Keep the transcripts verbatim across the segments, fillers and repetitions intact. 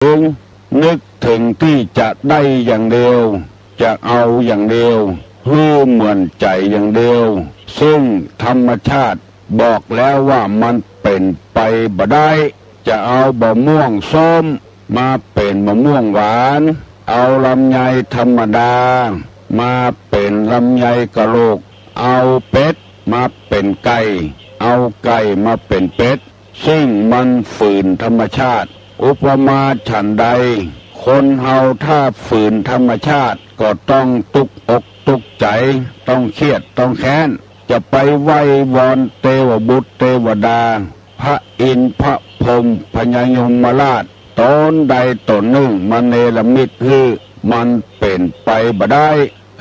ถึง นึกถึงตี้จะได้อย่างเดียว จะเอาอย่างเดียว หื้อเหมือนใจ๋อย่างเดียว ซึ่งธรรมชาติบอกแล้วว่ามันเป๋นไปบ่ได้ จะเอาบ่าม่วงส้มมาเป๋นบ่าม่วงหวาน เอาลำไยธรรมดามาเป๋นลำไยกะโหลก เอาเป็ดมาเป๋นไก่ เอาไก่มาเป๋นเป็ด ซึ่งมันฝืนธรรมชาติ อุปมาฉันใด คนเฮาถ้าฝืนธรรมชาติก็ต้องตุ๊กอกตุ๊กใจ๋ ต้องเครียดต้องแค้น จะไปไหว้วอนเตวบุตรเตวดา พระอินทร์พระพรหมพญายมราช ต๋นใดต๋นนึ่งมาเนรมิตหื้อมันเป๋นไปบ่ได้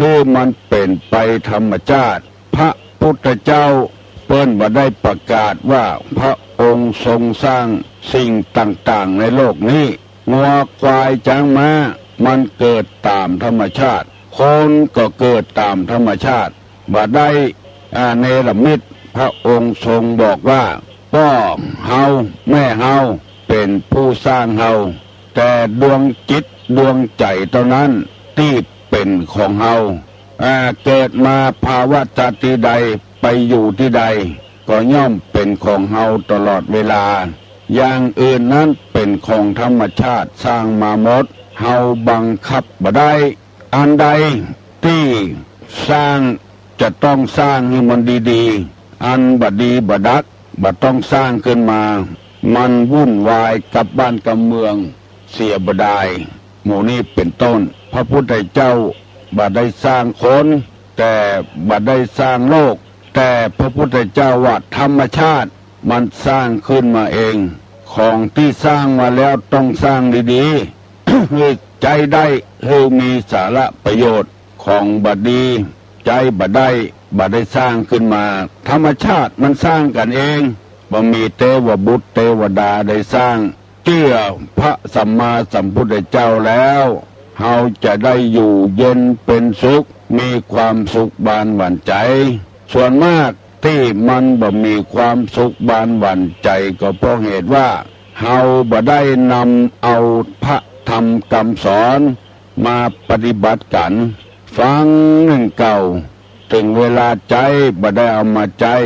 หื้อมันเป๋นไปธรรมชาติ พระพุทธเจ้าเปิ้นบ่ได้ประกาศว่าพระองค์ทรงสร้างสิ่งต่างๆ ในโลกนี้ งัวควายจ๊างม้ามันเกิดต๋ามธรรมชาติ คนก็เกิดต๋ามธรรมชาติ บ่ได้ อ่า เนรมิต พระองค์ทรงบอกว่า ป้อเฮาแม่เฮาเป๋นผู้สร้างเฮา แต่ดวงจิตดวงใจ๋เต้านั้นตี้เป๋นของเฮา อ่า เกิดมาภาวะชาติใด ไปอยู่ตี้ใด ก็ย่อมเป๋นของเฮาตลอดเวลา อย่างอื่นนั้นเป๋นของธรรมชาติสร้างมาหมด เฮาบังคับบ่ได้ อันใดตี้สร้างจะต้องสร้างหื้อมันดีๆ อันบ่ดีบ่ดัก บ่ต้องสร้างขึ้นมา มันวุ่นวายกับบ้านกับเมืองเสียบ่ดาย หมู่นี้เป๋นต้น พระพุทธเจ้าบ่ได้สร้างคน แต่บ่ได้สร้างโลก แต่พระพุทธเจ้าว่าธรรมชาติมันสร้างขึ้นมาเอง ของตี้สร้างมาแล้วต้องสร้างดีๆ หื้อใจ๊ได้ หื้อมีสาระประโยชน์ ของบ่ดีใจ๊บ่ได้ บ่ได้สร้างขึ้นมา ธรรมชาติมันสร้างกั๋นเอง บ่มีเตวบุตรเตวดาได้สร้าง เจื้อพระสัมมาสัมพุทธเจ้าแล้ว เฮาจะได้อยู่เย็นเป๋นสุข มีความสุขบานหวั่นใจ๋ ส่วนมากตี้มันบ่มีความสุขบานหวั่นใจ๋ก็เพราะเหตุว่า เฮาบ่ได้นำเอาพระธรรมกำสอนมาปฏิบัติกั๋น ฟังนึ่งเก่า เถิงเวลาใจ๊บ่ได้เอามาใจ๊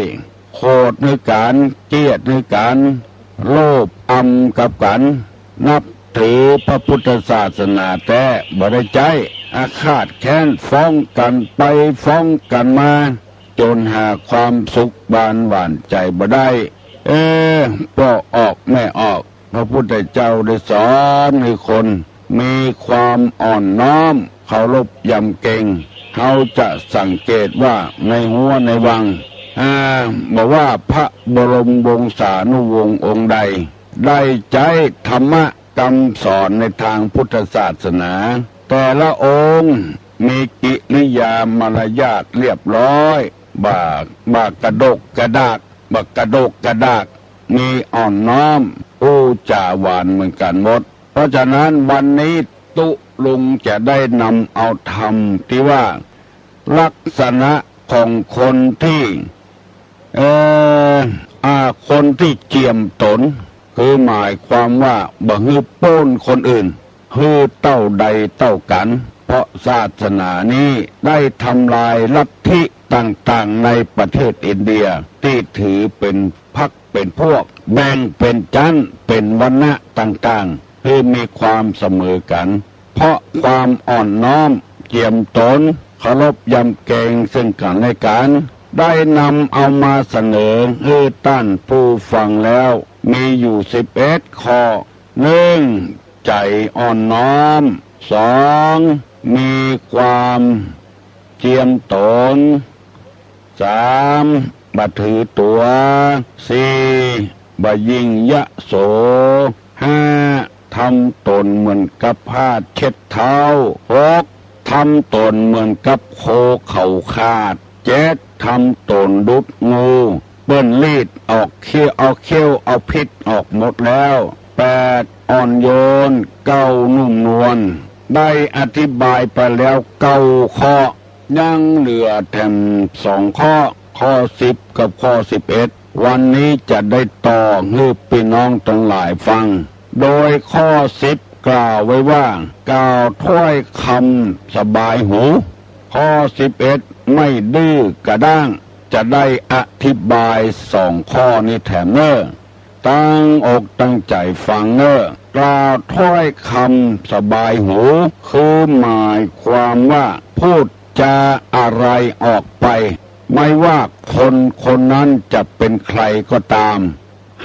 โขดหื้อกั๋น เกลียดหื้อกั๋น โลภอำกับกั๋น นับถือพระพุทธศาสนาแต๊บ่ได้ใจ๊ อาฆาตแค้นฟ้องกั๋นไปฟ้องกั๋นมา จ๋นหาความสุขบานหวั่นใจ๋บ่ได้ เอ ป้อออกแม่ออก พระพุทธเจ้าได้สอนหื้อคนมีความอ่อนน้อม เคารพยำเกรง เฮาจะสังเกตว่าในฮั้วในวัง อ่า บ่ว่าพระบรมวงศานุวงศ์องค์ใด ได้ใจ๊ธรรมะกำสอนในตางพุทธศาสนา แต่ละองค์มีกิริยามารยาทเรียบร้อย บ่า บ่ากระดกกระดาก บ่ากระดกกระดาก มีอ่อนน้อม อู้จ๋าหวานเหมือนกั๋นหมด เพราะฉะนั้นวันนี้ตุ๊ลุงจะได้นำเอาธรรมตี้ว่า ลักษณะของคนตี้ เอ่อ อ่า คนตี้เจียมต๋น คือหมายความว่าบ่หื้อโป๊นคนอื่น หื้อเต้าใดเต้ากั๋น เพราะศาสนานี้ได้ทำลายลัทธิต่างๆ ในประเทศอินเดีย ตี้ถือเป๋นพรรคเป๋นพวก แบ่งเป๋นชั้น เป๋นวรรณะต่างๆ หื้อมีความเสมอกั๋น เพราะความอ่อนน้อม เจียมต๋น เคารพยำเกรงซึ่งกั๋นและกั๋น ได้นำเอามาเสนอหื้อต้านผู้ฟังแล้ว มีอยู่สิบเอ็ดข้อ นึ่ง ใจ๋อ่อนน้อม สอง มีความเจียมต๋น สาม บ่ถือตั๋ว สี่ บ่ยิ่งยโส ห้า ทำต๋นเหมือนกับผ้าเช็ดเท้า หก ทำต๋นเหมือนกับโคเขาขาด เจ็ด ทำต๋นดุจงู เปิ้นลีดออกเขี้ยว เอาเขี้ยวเอาพิษออกหมดแล้ว แปด อ่อนโยน เก้า นุ่มนวล ได้อธิบายไปแล้วเก้าข้อ ยังเหลือแถมสองข้อ ข้อสิบกับข้อสิบเอ็ด วันนี้จะได้ต่อหื้อปี้น้องตังหลายฟัง โดยข้อสิบ กล่าวไว้ว่า กล่าวถ้อยคำสบายหู ข้อสิบเอ็ด ไม่ดื้อกระด้าง จะได้อธิบายสองข้อนี้แถมเน่อ ตั้งอกตั้งใจ๋ฟังเน่อ กล่าวถ้อยคำสบายหู คือหมายความว่าพูดจาอะไรออกไป ไม่ว่าคนคนนั้นจะเป็นใครก็ตาม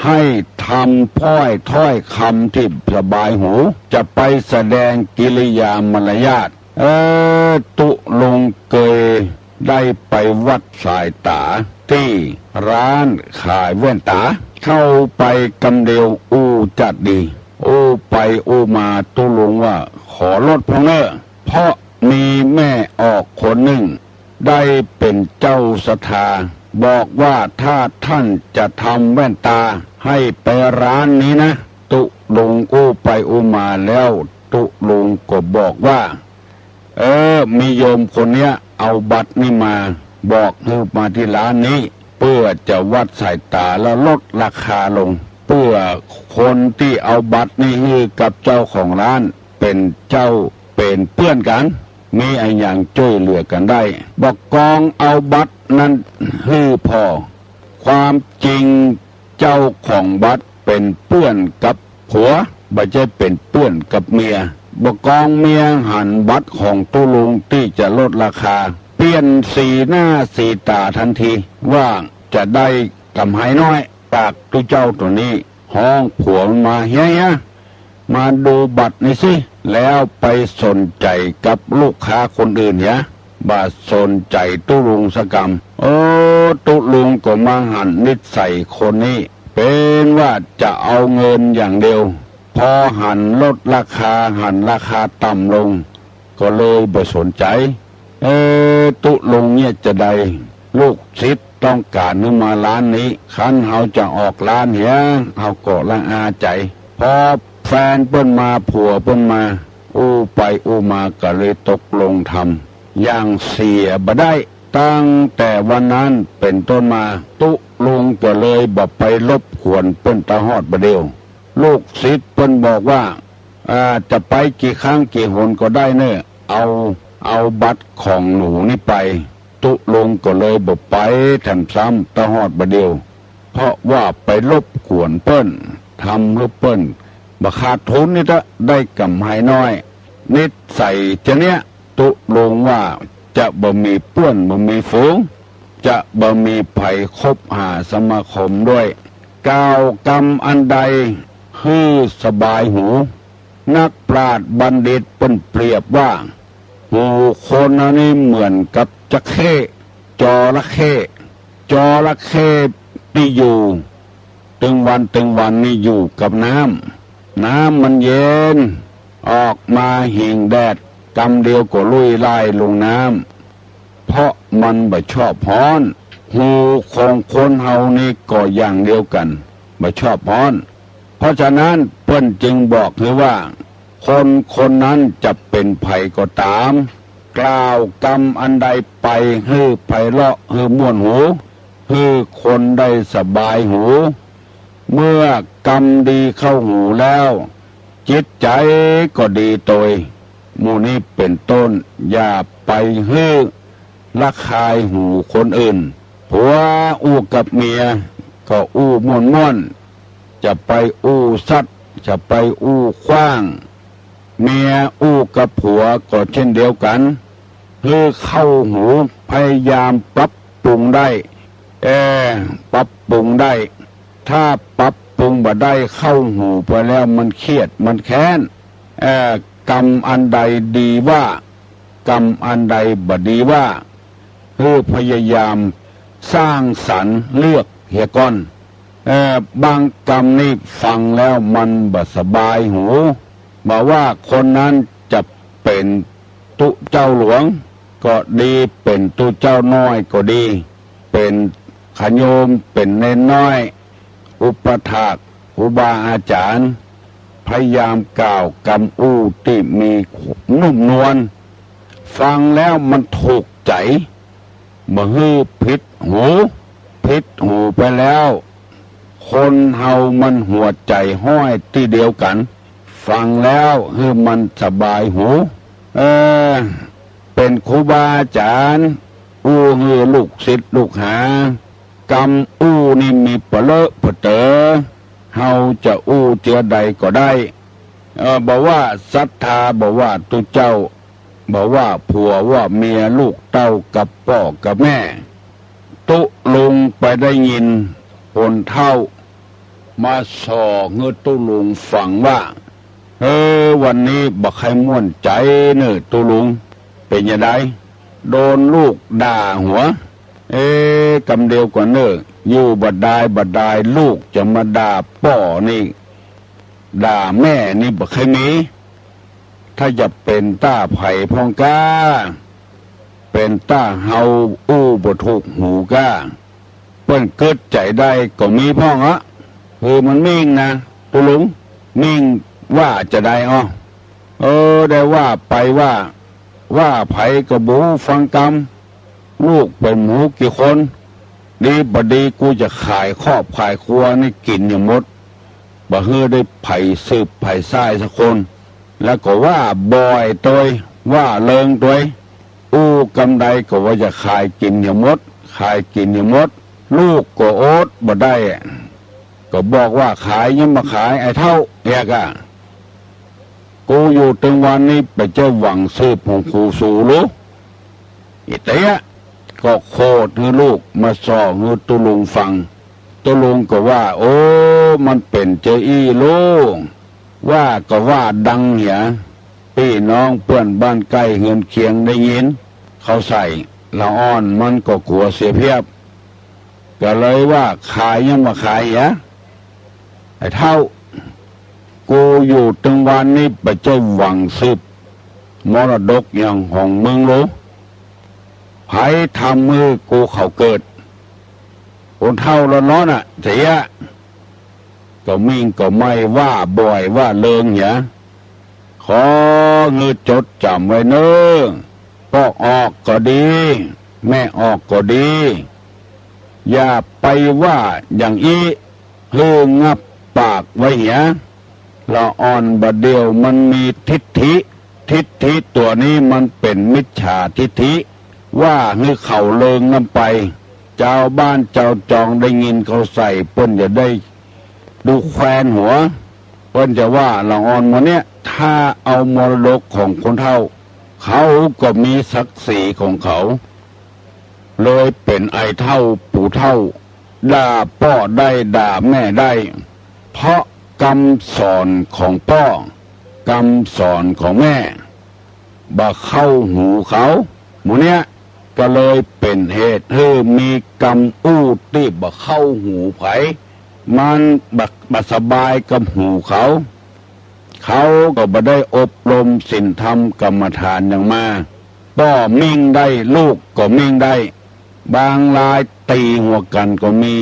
ให้ทำถ้อย ถ้อยคำที่สบายหู จะไปแสดงกิริยามารยาท เออ ตุ๊ลุงเกยได้ไปวัดสายต๋าตี้ร้านขายแว่นต๋า เข้าไปกำเดียวอู้จัดดี อู้ไปอู้มาตุ๊ลุงว่า ขอลดพ่องเน่อ เพราะมีแม่ออกคนนึ่ง ได้เป๋นเจ้าศรัทธา บอกว่าถ้าท่านจะทำแว่นต๋าให้ไปร้านนี้นะ ตุ๊ลุงอู้ไปอู้มาแล้ว ตุ๊ลุงก็บอกว่า เออ มีโยมคนเนี้ยเอาบัตรนี่มา บอกหื้อมาตี้ร้านนี้ เปื้อจะวัดสายต๋าแล้วลดราคาลง เปื้อคนตี้เอาบัตรนี่หื้อกับเจ้าของร้านเป๋นเจ้าเป๋นเปื้อนกั๋น มีอะหยังจ้วยเหลือกั๋นได้ บ่ากองเอาบัตรนั้นหื้อผ่อ ความจริงเจ้าของบัตรเป๋นเปื้อนกับผัว บ่ใจ้เป๋นเปื้อนกับเมีย บ่ากองเมียหันบัตรของตุ๊ลุงตี้จะลดราคา เปลี่ยนสีหน้าสีต๋าตันที ว่าจะได้ก๋ำไรน้อย จากตุ๊เจ้าตั๋วนี้ ฮ้องผัวมันมา เฮีย เฮีย มาดูบัตรนี่สิ แล้วไปสนใจ๋กับลูกค้าคนอื่นเหีย บ่สนใจ๋ตุ๊ลุงสักกำ โอ้ ตุ๊ลุงก็มาหันนิสัยคนนี้ เป๋นว่าจะเอาเงินอย่างเดียว พอหันลดราคา หันราคาต่ำลง ก็เลยบ่สนใจ๋ เออ ตุ๊ลุงเนี่ยจะใด ลูกศิษย์ต้องก๋านหื้อมาร้านนี้ คันเฮาจะออกร้านเหีย เฮาก็ละอาใจ๋ พอแฟนเปิ้นมา ผัวเปิ้นมา อู้ไปอู้มาก็เลยตกลงทำ อย่างเสียบ่ได้ ตั้งแต่วันนั้นเป๋นต้นมา ตุ๊ลุงก็เลยบ่ไปรบกวนเปิ้นตะฮอดบ่าเดี่ยว ลูกศิษย์เปิ้นบอกว่า อ่า จะไปกี่ครั้งกี่หนก็ได้เน่อ เอา เอาบัตรของหนูนี่ไป ตุ๊ลุงก็เลยบ่ไปแถมซ้ำตะฮอดบ่าเดี่ยว เพราะว่าไปรบกวนเปิ้น ทำหื้อเปิ้นบ่ขาดทุนนี่เต๊อะ ได้ก๋ำไรน้อย นิสัยจะเนี้ย ตุ๊ลุงว่าจะบ่มีเปื้อนบ่มีฝูง จะบ่มีใผคบหาสมาคมด้วย กล่าวกำอันใดหื้อสบายหู นักปราชญ์บัณฑิตเปิ้นเปรียบว่า หูคนอันนี้เหมือนกับจระเข้ จระเข้ จระเข้ตี้อยู่ตึงวันตึงวันนี่อยู่กับน้ำ น้ำมันเย็น ออกมาหิงแดด กำเดียวก็ลุ่ยล่ายลงน้ำ เพราะมันบ่ชอบฮ้อน หูของคนเฮานี่ก็อย่างเดียวกั๋น บ่ชอบฮ้อน เพราะฉะนั้นเปิ้นจึงบอกหื้อว่า คนคนนั้นจะเป๋นใผก็ต๋าม กล่าวกำอันใดไปหื้อไพเราะ หื้อม่วนหู หื้อคนได้สบายหู เมื่อกำดีเข้าหูแล้ว จิตใจ๋ก็ดีโตย หมู่นี้เป๋นต้น อย่าไปหื้อระคายหูคนอื่น ผัวอู้กับเมียก็อู้ม่วนๆ จะไปอู้สัตว์ จะไปอู้ขว้าง เมียอู้กับผัวก็เช่นเดียวกั๋น หื้อเข้าหู พยายามปรับปรุงได้ เออ ปรับปรุงได้ ถ้าปรับปรุงบ่ได้ เข้าหูไปแล้วมันเครียด มันแค้น เออ กำอันใดดีว่า กำอันใดบ่ดีว่า หื้อพยายามสร้างสรรค์เลือกเหียก่อน เออ บางกำนี่ฟังแล้วมันบ่สบายหู บ่ว่าคนนั้นจะเป๋นตุ๊เจ้าหลวงก็ดี เป๋นตุ๊เจ้าน้อยก็ดี เป๋นขะโยม เป๋นเณรน้อย อุปัฏฐากครูบาอาจ๋ารย์ พยายามกล่าวกำอู้ตี้มีนุ่มนวล ฟังแล้วมันถูกใจ๋ บ่หื้อผิดหู ผิดหูไปแล้ว คนเฮามันหัวใจ๋ห้อยตี้เดียวกั๋น ฟังแล้วหื้อมันสบายหู เออ เป๋นครูบาอาจ๋ารย์ อู้หื้อลูกศิษย์ลูกหา กำอู้นี่มีปะเลอะปะเต๋อ เฮาจะอู้เจื้อใดก็ได้ เออ บ่ว่าศรัทธา บ่ว่าตุ๊เจ้า บ่ว่าผัวว่าเมีย ลูกเต้ากับป้อกับแม่ ตุ๊ลุงไปได้ยินคนเฒ่ามาส่อหื้อตุ๊ลุงฟังว่า เออ วันนี้บ่ใค่ม่วนใจ๋เน่อตุ๊ลุง เป๋นจาใด โดนลูกด่าหัว เอ๊ะ กำเดียวก่อนเน่อ อยู่บ่ดายบ่ดาย ลูกจะมาด่าป้อนี่ ด่าแม่นี่บ่ใค่มี ถ้าจะเป๋นต้าใผพ่องก้า เป๋นต้าเฮาอู้บ่ถูกหูก้า เปิ้นกึ๊ดใจ๋ได้ก็มีพ่องอะ คือมันมิ่งนะ ตุ๊ลุง มิ่งว่าจาใดอ้อ เออ ได้ว่าไปว่า ว่าใผก็บ่ฟังกำ ลูกเป๋นหมูกี่คน ดีบ่ดีกูจะขายครอบขายครัวนี่กิ๋นอย่างหมด บ่หื้อได้ใผสืบใผสายสักคน แล้วก็ว่าบ่อยตวย ว่าเริงตวย อู้กำใดก็ว่าจะขายกิ๋นอย่างหมด ขายกิ๋นอย่างหมด ลูกก็อดบ่ได้ ก็บอกว่าขายยังบ่ขาย ไอ้เฒ่า เอียกอะ กูอยู่ตึงวันนี้บ่ใจ้หวังสืบของกูสูหรือ อีเตี้ยก็โขดหื้อลูกมาส่อหื้อตุ๊ลุงฟัง ตุ๊ลุงก็ว่า โอ้ มันเป๋นจาอี้ลูก ว่าก็ว่าดังเหีย ปี้น้องเปื้อนบ้านใก้เฮือนเคียงได้ยิน เขาใส่ ละอ่อนมันก็กั๋วเสียเผียบ ก็เลยว่าขายยังบ่ขายเหีย ไอ้เฒ่า กูอยู่ตึงวันนี้บ่ใจ้หวังสืบมรดกอย่างของมึงหรือ ใผทำหื้อกูเขาเกิด คนเฒ่าละน้อนอะ เสีย ก็มิ่งก็ไม่ว่าบ่อยว่าเริงเหีย ขอหื้อจดจ๋ำไว้เน่อ ป้อออกก็ดี แม่ออกก็ดี อย่าไปว่าอย่างอี้ หื้องับปากไว้เหีย ละอ่อนบ่าเดี่ยวมันมีทิฐิ ทิฐิตั๋วนี้มันเป๋นมิจฉาทิฐิ ว่าหื้อเขาเริงนำไป จาวบ้านจาวจองได้ยินเขาใส่ เปิ้นจะได้ดูแควนหัว เปิ้นจะว่าละอ่อนหมู่เนี้ย ถ้าเอามรดกของคนเฒ่า เขาก็มีศักดิ์ศรีของเขา เลยเป๋นไอ้เฒ่าปู่เฒ่า ด่าป้อได้ด่าแม่ได้ เพราะกำสอนของป้อ กำสอนของแม่ บ่เข้าหูเขา หมู่เนี้ย ก็เลยเป๋นเหตุหื้อมีกำอู้ตี้บ่เข้าหูใผ มันบ่ บ่สบายกับหูเขา เขาก็บ่ได้อบรมศีลธรรมกรรมฐานหยังมา ป้อมิ่งได้ ลูกก็มิ่งได้ บางรายตี๋หัวกั๋นก็มี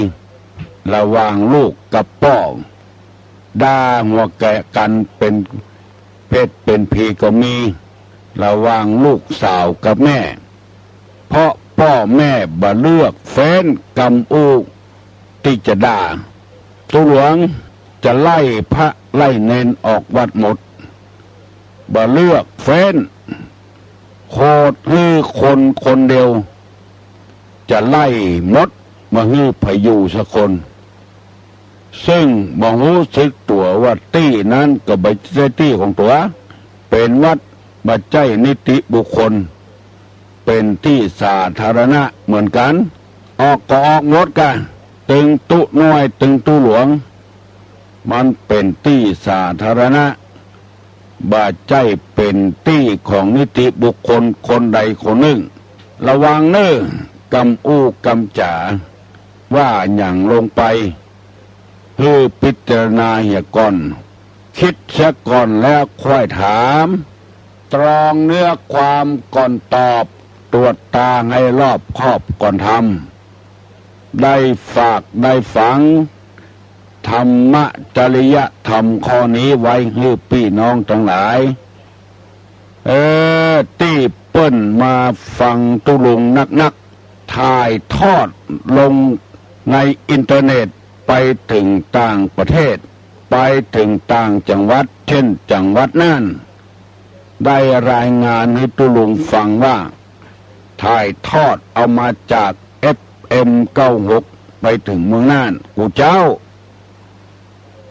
ระหว่างลูกกับป้อ ด่าหัวกั๋นเป๋นเปรตเป๋นผีก็มี ระหว่างลูกสาวกับแม่ เพราะป้อแม่บ่เลือกเฟ้นกำอู้ตี้จะด่า ตุ๊หลวงจะไล่พระไล่เณรออกวัดหมด บ่เลือกเฟ้น โขดหื้อคนคนเดียว จะไล่หมด บ่หื้อใผอยู่สักคน ซึ่งบ่ฮู้สึกตั๋วว่าตี้นั้นก็บ่ใจ้ตี้ของตั๋ว เป๋นวัด บ่ใจ้นิติบุคคล เป๋นตี้สาธารณะเหมือนกั๋น ออกก็ออกหมดกา ตึงตุ๊น้อยตึงตุ๊หลวง มันเป๋นตี้สาธารณะ บ่ใจ้เป๋นตี้ของนิติบุคคลคนใดคนนึ่ง ระวังเน่อ กำอู้กำจ๋า ว่าหยังลงไป หื้อพิจารณาเหียก่อน กึ๊ดเสียก่อนแล้วค่อยถาม ตรองเนื้อความก่อนตอบ ตรวจตราหื้อรอบคอบก่อนทำ ได้ฝากได้ฝัง ธรรมะจริยธรรมข้อนี้ไว้หื้อปี้น้องตังหลาย เออ ตี้เปิ้นมาฟังตุ๊ลุงนักๆ ถ่ายทอดลงในอินเทอร์เน็ตไปเถิงต่างประเทศ ไปเถิงต่างจังหวัด เช่นจังหวัดน่าน ได้รายงานหื้อตุ๊ลุงฟังว่า ถ่ายทอดเอามาจาก เอฟเอ็ม เก้าหก ไปเถิงเมืองน่าน กูเจ้า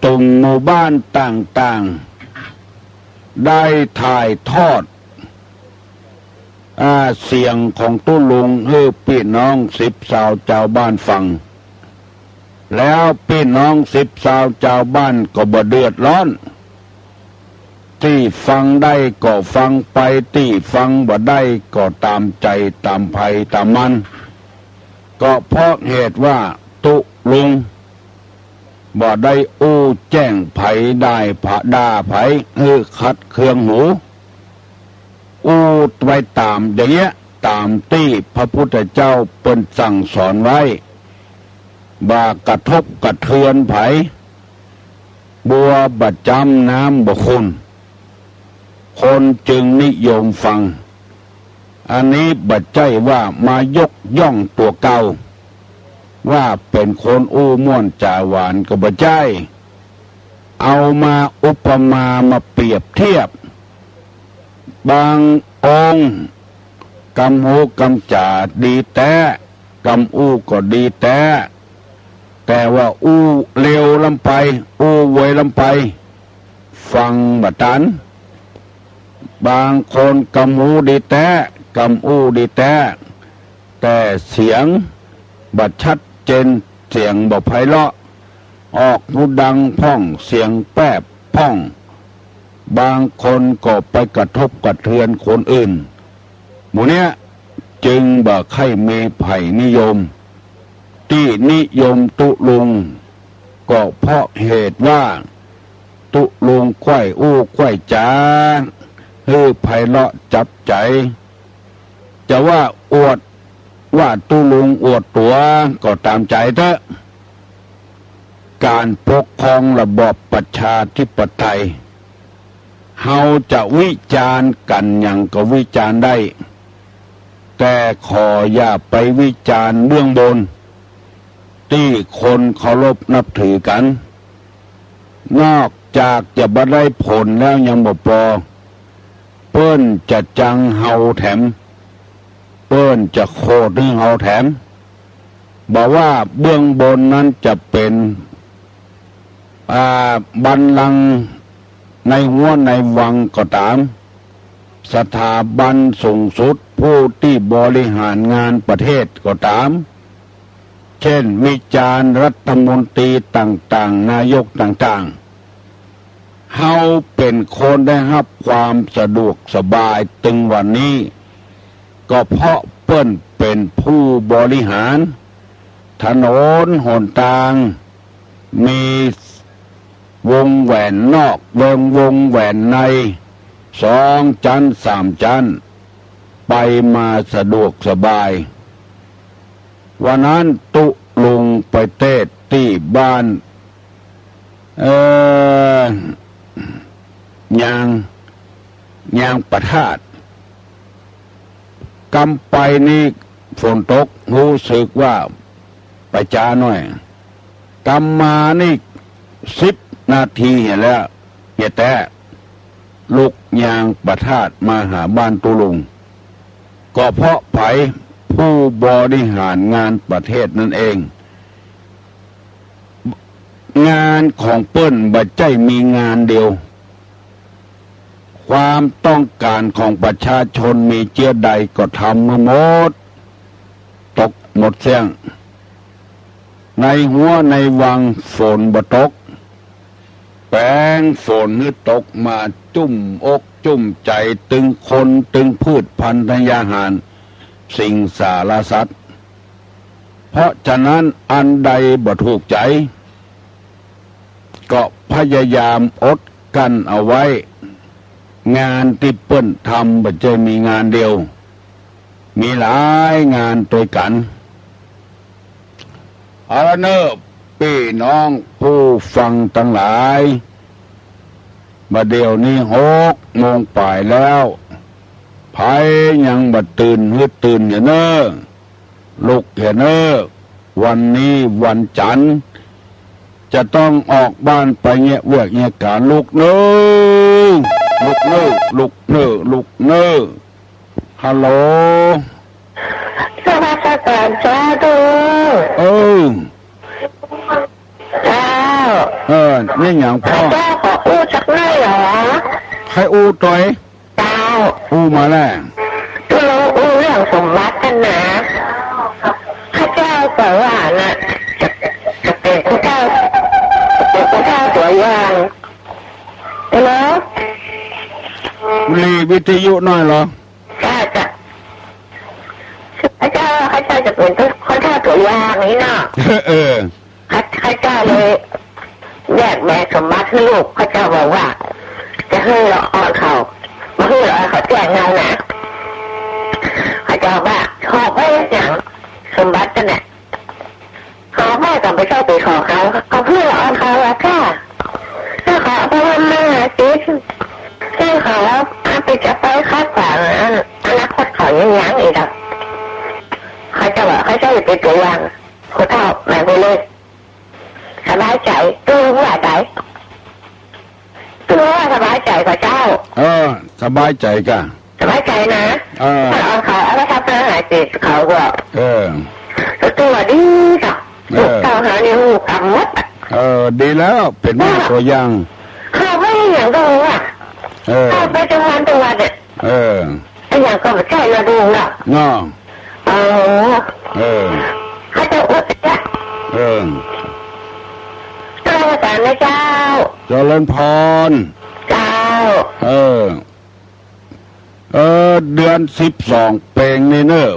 เถิงหมู่บ้านต่างๆ ได้ถ่ายทอด อ่า เสียงของตุ๊ลุงหื้อปี้น้องสิบซาวจาวบ้านฟัง แล้วปี้น้องสิบซาวจาวบ้านก็บ่เดือดร้อน ตี้ฟังได้ก็ฟังไป ตี้ฟังบ่ได้ก็ต๋ามใจ๋ต๋ามใผต๋ามมัน ก็เพราะเหตุว่าตุ๊ลุงบ่ได้อู้แจ้งใผ ด่าใผ ด่าใผหื้อขัดเคืองหู อู้ไปต๋ามอย่างเงี้ย ต๋ามตี้พระพุทธเจ้าเปิ้นสั่งสอนไว้ บ่ากระทบกระเทือนใผ บัวบ่จ้ำน้ำบ่ขุ่น คนจึงนิยมฟัง อันนี้บ่ใจ้ว่ามายกย่องตั๋วเก่า ว่าเป๋นคนอู้ม่วนจ๋าหวานก็บ่ใจ้ เอามาอุปมามาเปรียบเทียบ บางองค์กำหูกำจ๋าดีแต๊ กำอู้ก็ดีแต๊ แต่ว่าอู้เลวล้ำไป อู้เวยล้ำไป ฟังบ่ตัน บางคนกำหูดีแต๊ กำอู้ดีแต๊ แต่เสียงบ่ชัดเจน เสียงบ่ไพเราะ ออกหูดังพ่อง เสียงแปบพ่อง บางคนก็ไปกระทบกระเทือนคนอื่น หมู่เนี้ยจึงบ่ใค่มีใผนิยม ตี้นิยมตุ๊ลุง ก็เพราะเหตุว่าตุ๊ลุงใค่อู้ใค่จ๋าหื้อไพเราะจับใจ๋ จะว่าอวด ว่าตุ๊ลุงอวดตั๋วก็ต๋ามใจ๋เต๊อะ ก๋านปกครองระบอบประชาธิปไตย เฮาจะวิจารณ์กั๋นหยังก็วิจารณ์ได้ แต่ขออย่าไปวิจารณ์เบื้องบน ตี้คนเคารพนับถือกั๋น นอกจากจะบ่ได้ผลแล้วยังบ่ปอ เปิ้นจะจังเฮาแถม เปิ้นจะโขดหื้อเฮาแถม บ่ว่าเบื้องบนนั้นจะเป๋น อ่า บัลลังก์ในฮั้วในวังก็ต๋าม สถาบันสูงสุด ผู้ตี้บริหารงานประเทศก็ต๋าม เช่น วิจารณ์รัฐมนตรีต่างๆ นายกต่างๆ เฮาเป๋นคนได้ฮับความสะดวกสบายตึงวันนี้ ก็เพราะเปิ้นเป๋นผู้บริหาร ถนนหนตาง มีวงแหวนนอก วง วงแหวนใน สองจั๊น สามจั๊น ไปมาสะดวกสบาย วันนั้นตุ๊ลุงไปเตศน์ตี้บ้าน เอ่อ ยาง ยางประทาด กำไปนี่ฝนตก ฮู้สึกว่าไปจ๊าหน้อย กำมานี่สิบนาทีหั้นแหละ เหียแต๊ ลุกยางประทาดมาหาบ้านตุ๊ลุง ก็เพราะใผ ผู้บริหารงานประเทศนั้นเอง งานของเปิ้นบ่ใจ้มีงานเดียว ความต้องก๋านของประชาชนมีเจื้อใดก็ทำหื้อหมด ตกหมดเสี้ยง ในฮั้วในวังฝนบ่ตก แป๋งฝนหื้อตกมาจุ่มอกจุ่มใจ๋ตึงคนตึงพืชพัณฑ์ธัญญาหาร สิงสารสัตว์ เพราะฉะนั้นอันใดบ่ถูกใจ๋ ก็พยายามอดกลั้นเอาไว้ งานตี้เปิ้นทำบ่ใจ้มีงานเดียว มีหลายงานตวยกั๋น เอาละเน่อ ปี้น้องผู้ฟังตังหลาย บ่าเดี่ยวนี้หกโมงป๋ายแล้ว ใผยังบ่ตื่นหื้อตื่นเหียเน่อ ลุกเหียเน่อ วันนี้วันจั๋นทร์ จะต้องออกบ้านไปเยียะเวียกเยียะก๋าน ลูกเน่อ ลูกเน่อ ลูกเน่อ ลูกเน่อ ฮัลโหล นมัสก๋านเจ้า เออ เจ้า เออ นี่หยังพ่อ เจ้าขออู้สักหน้อยเหรอ ใค่อู้ตวย เจ้า อู้มาแล คืออู้เรื่องสมบัตินั่นนะ ข้าเจ้าก็ว่านะ จะ จะเป๋นผู้เฒ่า จะเป๋นผู้เฒ่าตั๋วอย่าง ฮัลโหล หลีวิทยุหน้อยเหรอ เจ้า เจ้า ข้าเจ้า ข้าเจ้าจะเป๋นผู้เฒ่าตั๋วอย่างนี่เนาะ เออ ข้า ข้าเจ้าเลยแยกแบ่งสมบัติหื้อลูก ข้าเจ้าบอกว่า จะหื้อละอ่อนเขา บ่หื้อละอ่อนเขาแจ้งเฮานะ ข้าเจ้าว่า หอบไว้หยัง สมบัตินั่นแหละ หอบไว้ก็บ่ใจ้ไปขอเขา เอาหื้อละอ่อนเขาอะค่ะ หื้อเขาเอาไปทำมาหากิ๋น หื้อเขาเอาไปจะไปขัดขวางอนาคตเขายังยังอีกอะ ข้าเจ้าว่า ข้าเจ้าจะเป๋นตั๋วอย่าง ผู้เฒ่าหมายไปเลย สบายใจ๋ ตึงว่าใด ตึงว่าสบายใจ๋ก่อเจ้า เออ สบายใจ๋ก่ะ สบายใจ๋นะ เออ ถ้าเอาเขาเอาไปทำมาหากิ๋นเขาก็ เออ ก็ตัวดีจ้ะ เออ ลูกเต้าเฮานี่ฮู้กำหมดอะ เออ ดีแล้ว เป๋นแม่ตั๋วอย่าง เขาไม่มีหยังดูอะ เออ เขาไปตึงวันตึงวันเนี่ย เออ ไอ้หยังก็บ่ใจ้ละลุงเนาะ เนาะ เออ เออ เขาจะอดละ เออ นมัสก๋านนะเจ้า เจริญพร เจ้า เออ เออ เดือนสิบสองเป๋งนี่เน่อ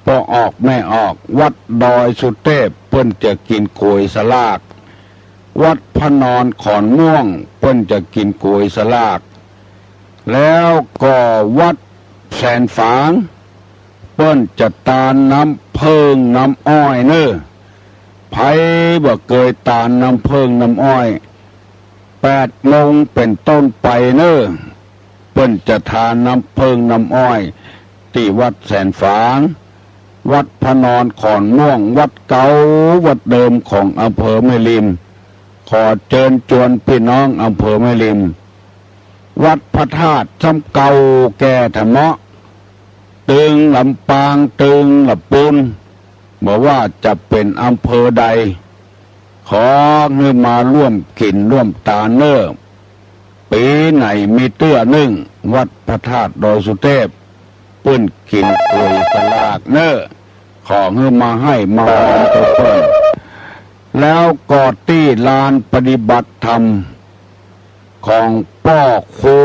ป้อออกแม่ออก วัดดอยสุเตพเปิ้นจะกิ๋นก๋วยสลาก วัดพระนอนขอนม่วงเปิ้นจะกิ๋นก๋วยสลาก แล้วก็วัดแสนฝาง เปิ้นจะตานน้ำเผิ้งน้ำอ้อยเน่อ ใผบ่เกยตานน้ำเผิ้งน้ำอ้อย แปดโมงเป๋นต้นไปเน่อ เปิ้นจะตานน้ำเผิ้งน้ำอ้อย ตี้วัดแสนฝาง วัดพระนอนขอนม่วง วัดเก่า วัดเดิมของอำเภอแม่ริม ขอเจิญจวนปี้น้องอำเภอแม่ริม วัดพระธาตุซ้ำเก่าแก่แท้เมาะ ตึงลำปาง ตึงละปูน บ่ว่าจะเป๋นอำเภอใด ขอหื้อมาร่วมกิ๋นร่วมตานเน่อ ปี๋ไหนมีเตื้อนึ่ง วัดพระธาตุดอยสุเตพ เปิ้นกิ๋นก๋วยสลากเน่อ ขอหื้อมาไห้มาหวานตวยเปิ้น แล้วก็ตี้ลานปฏิบัติธรรมของป้อครู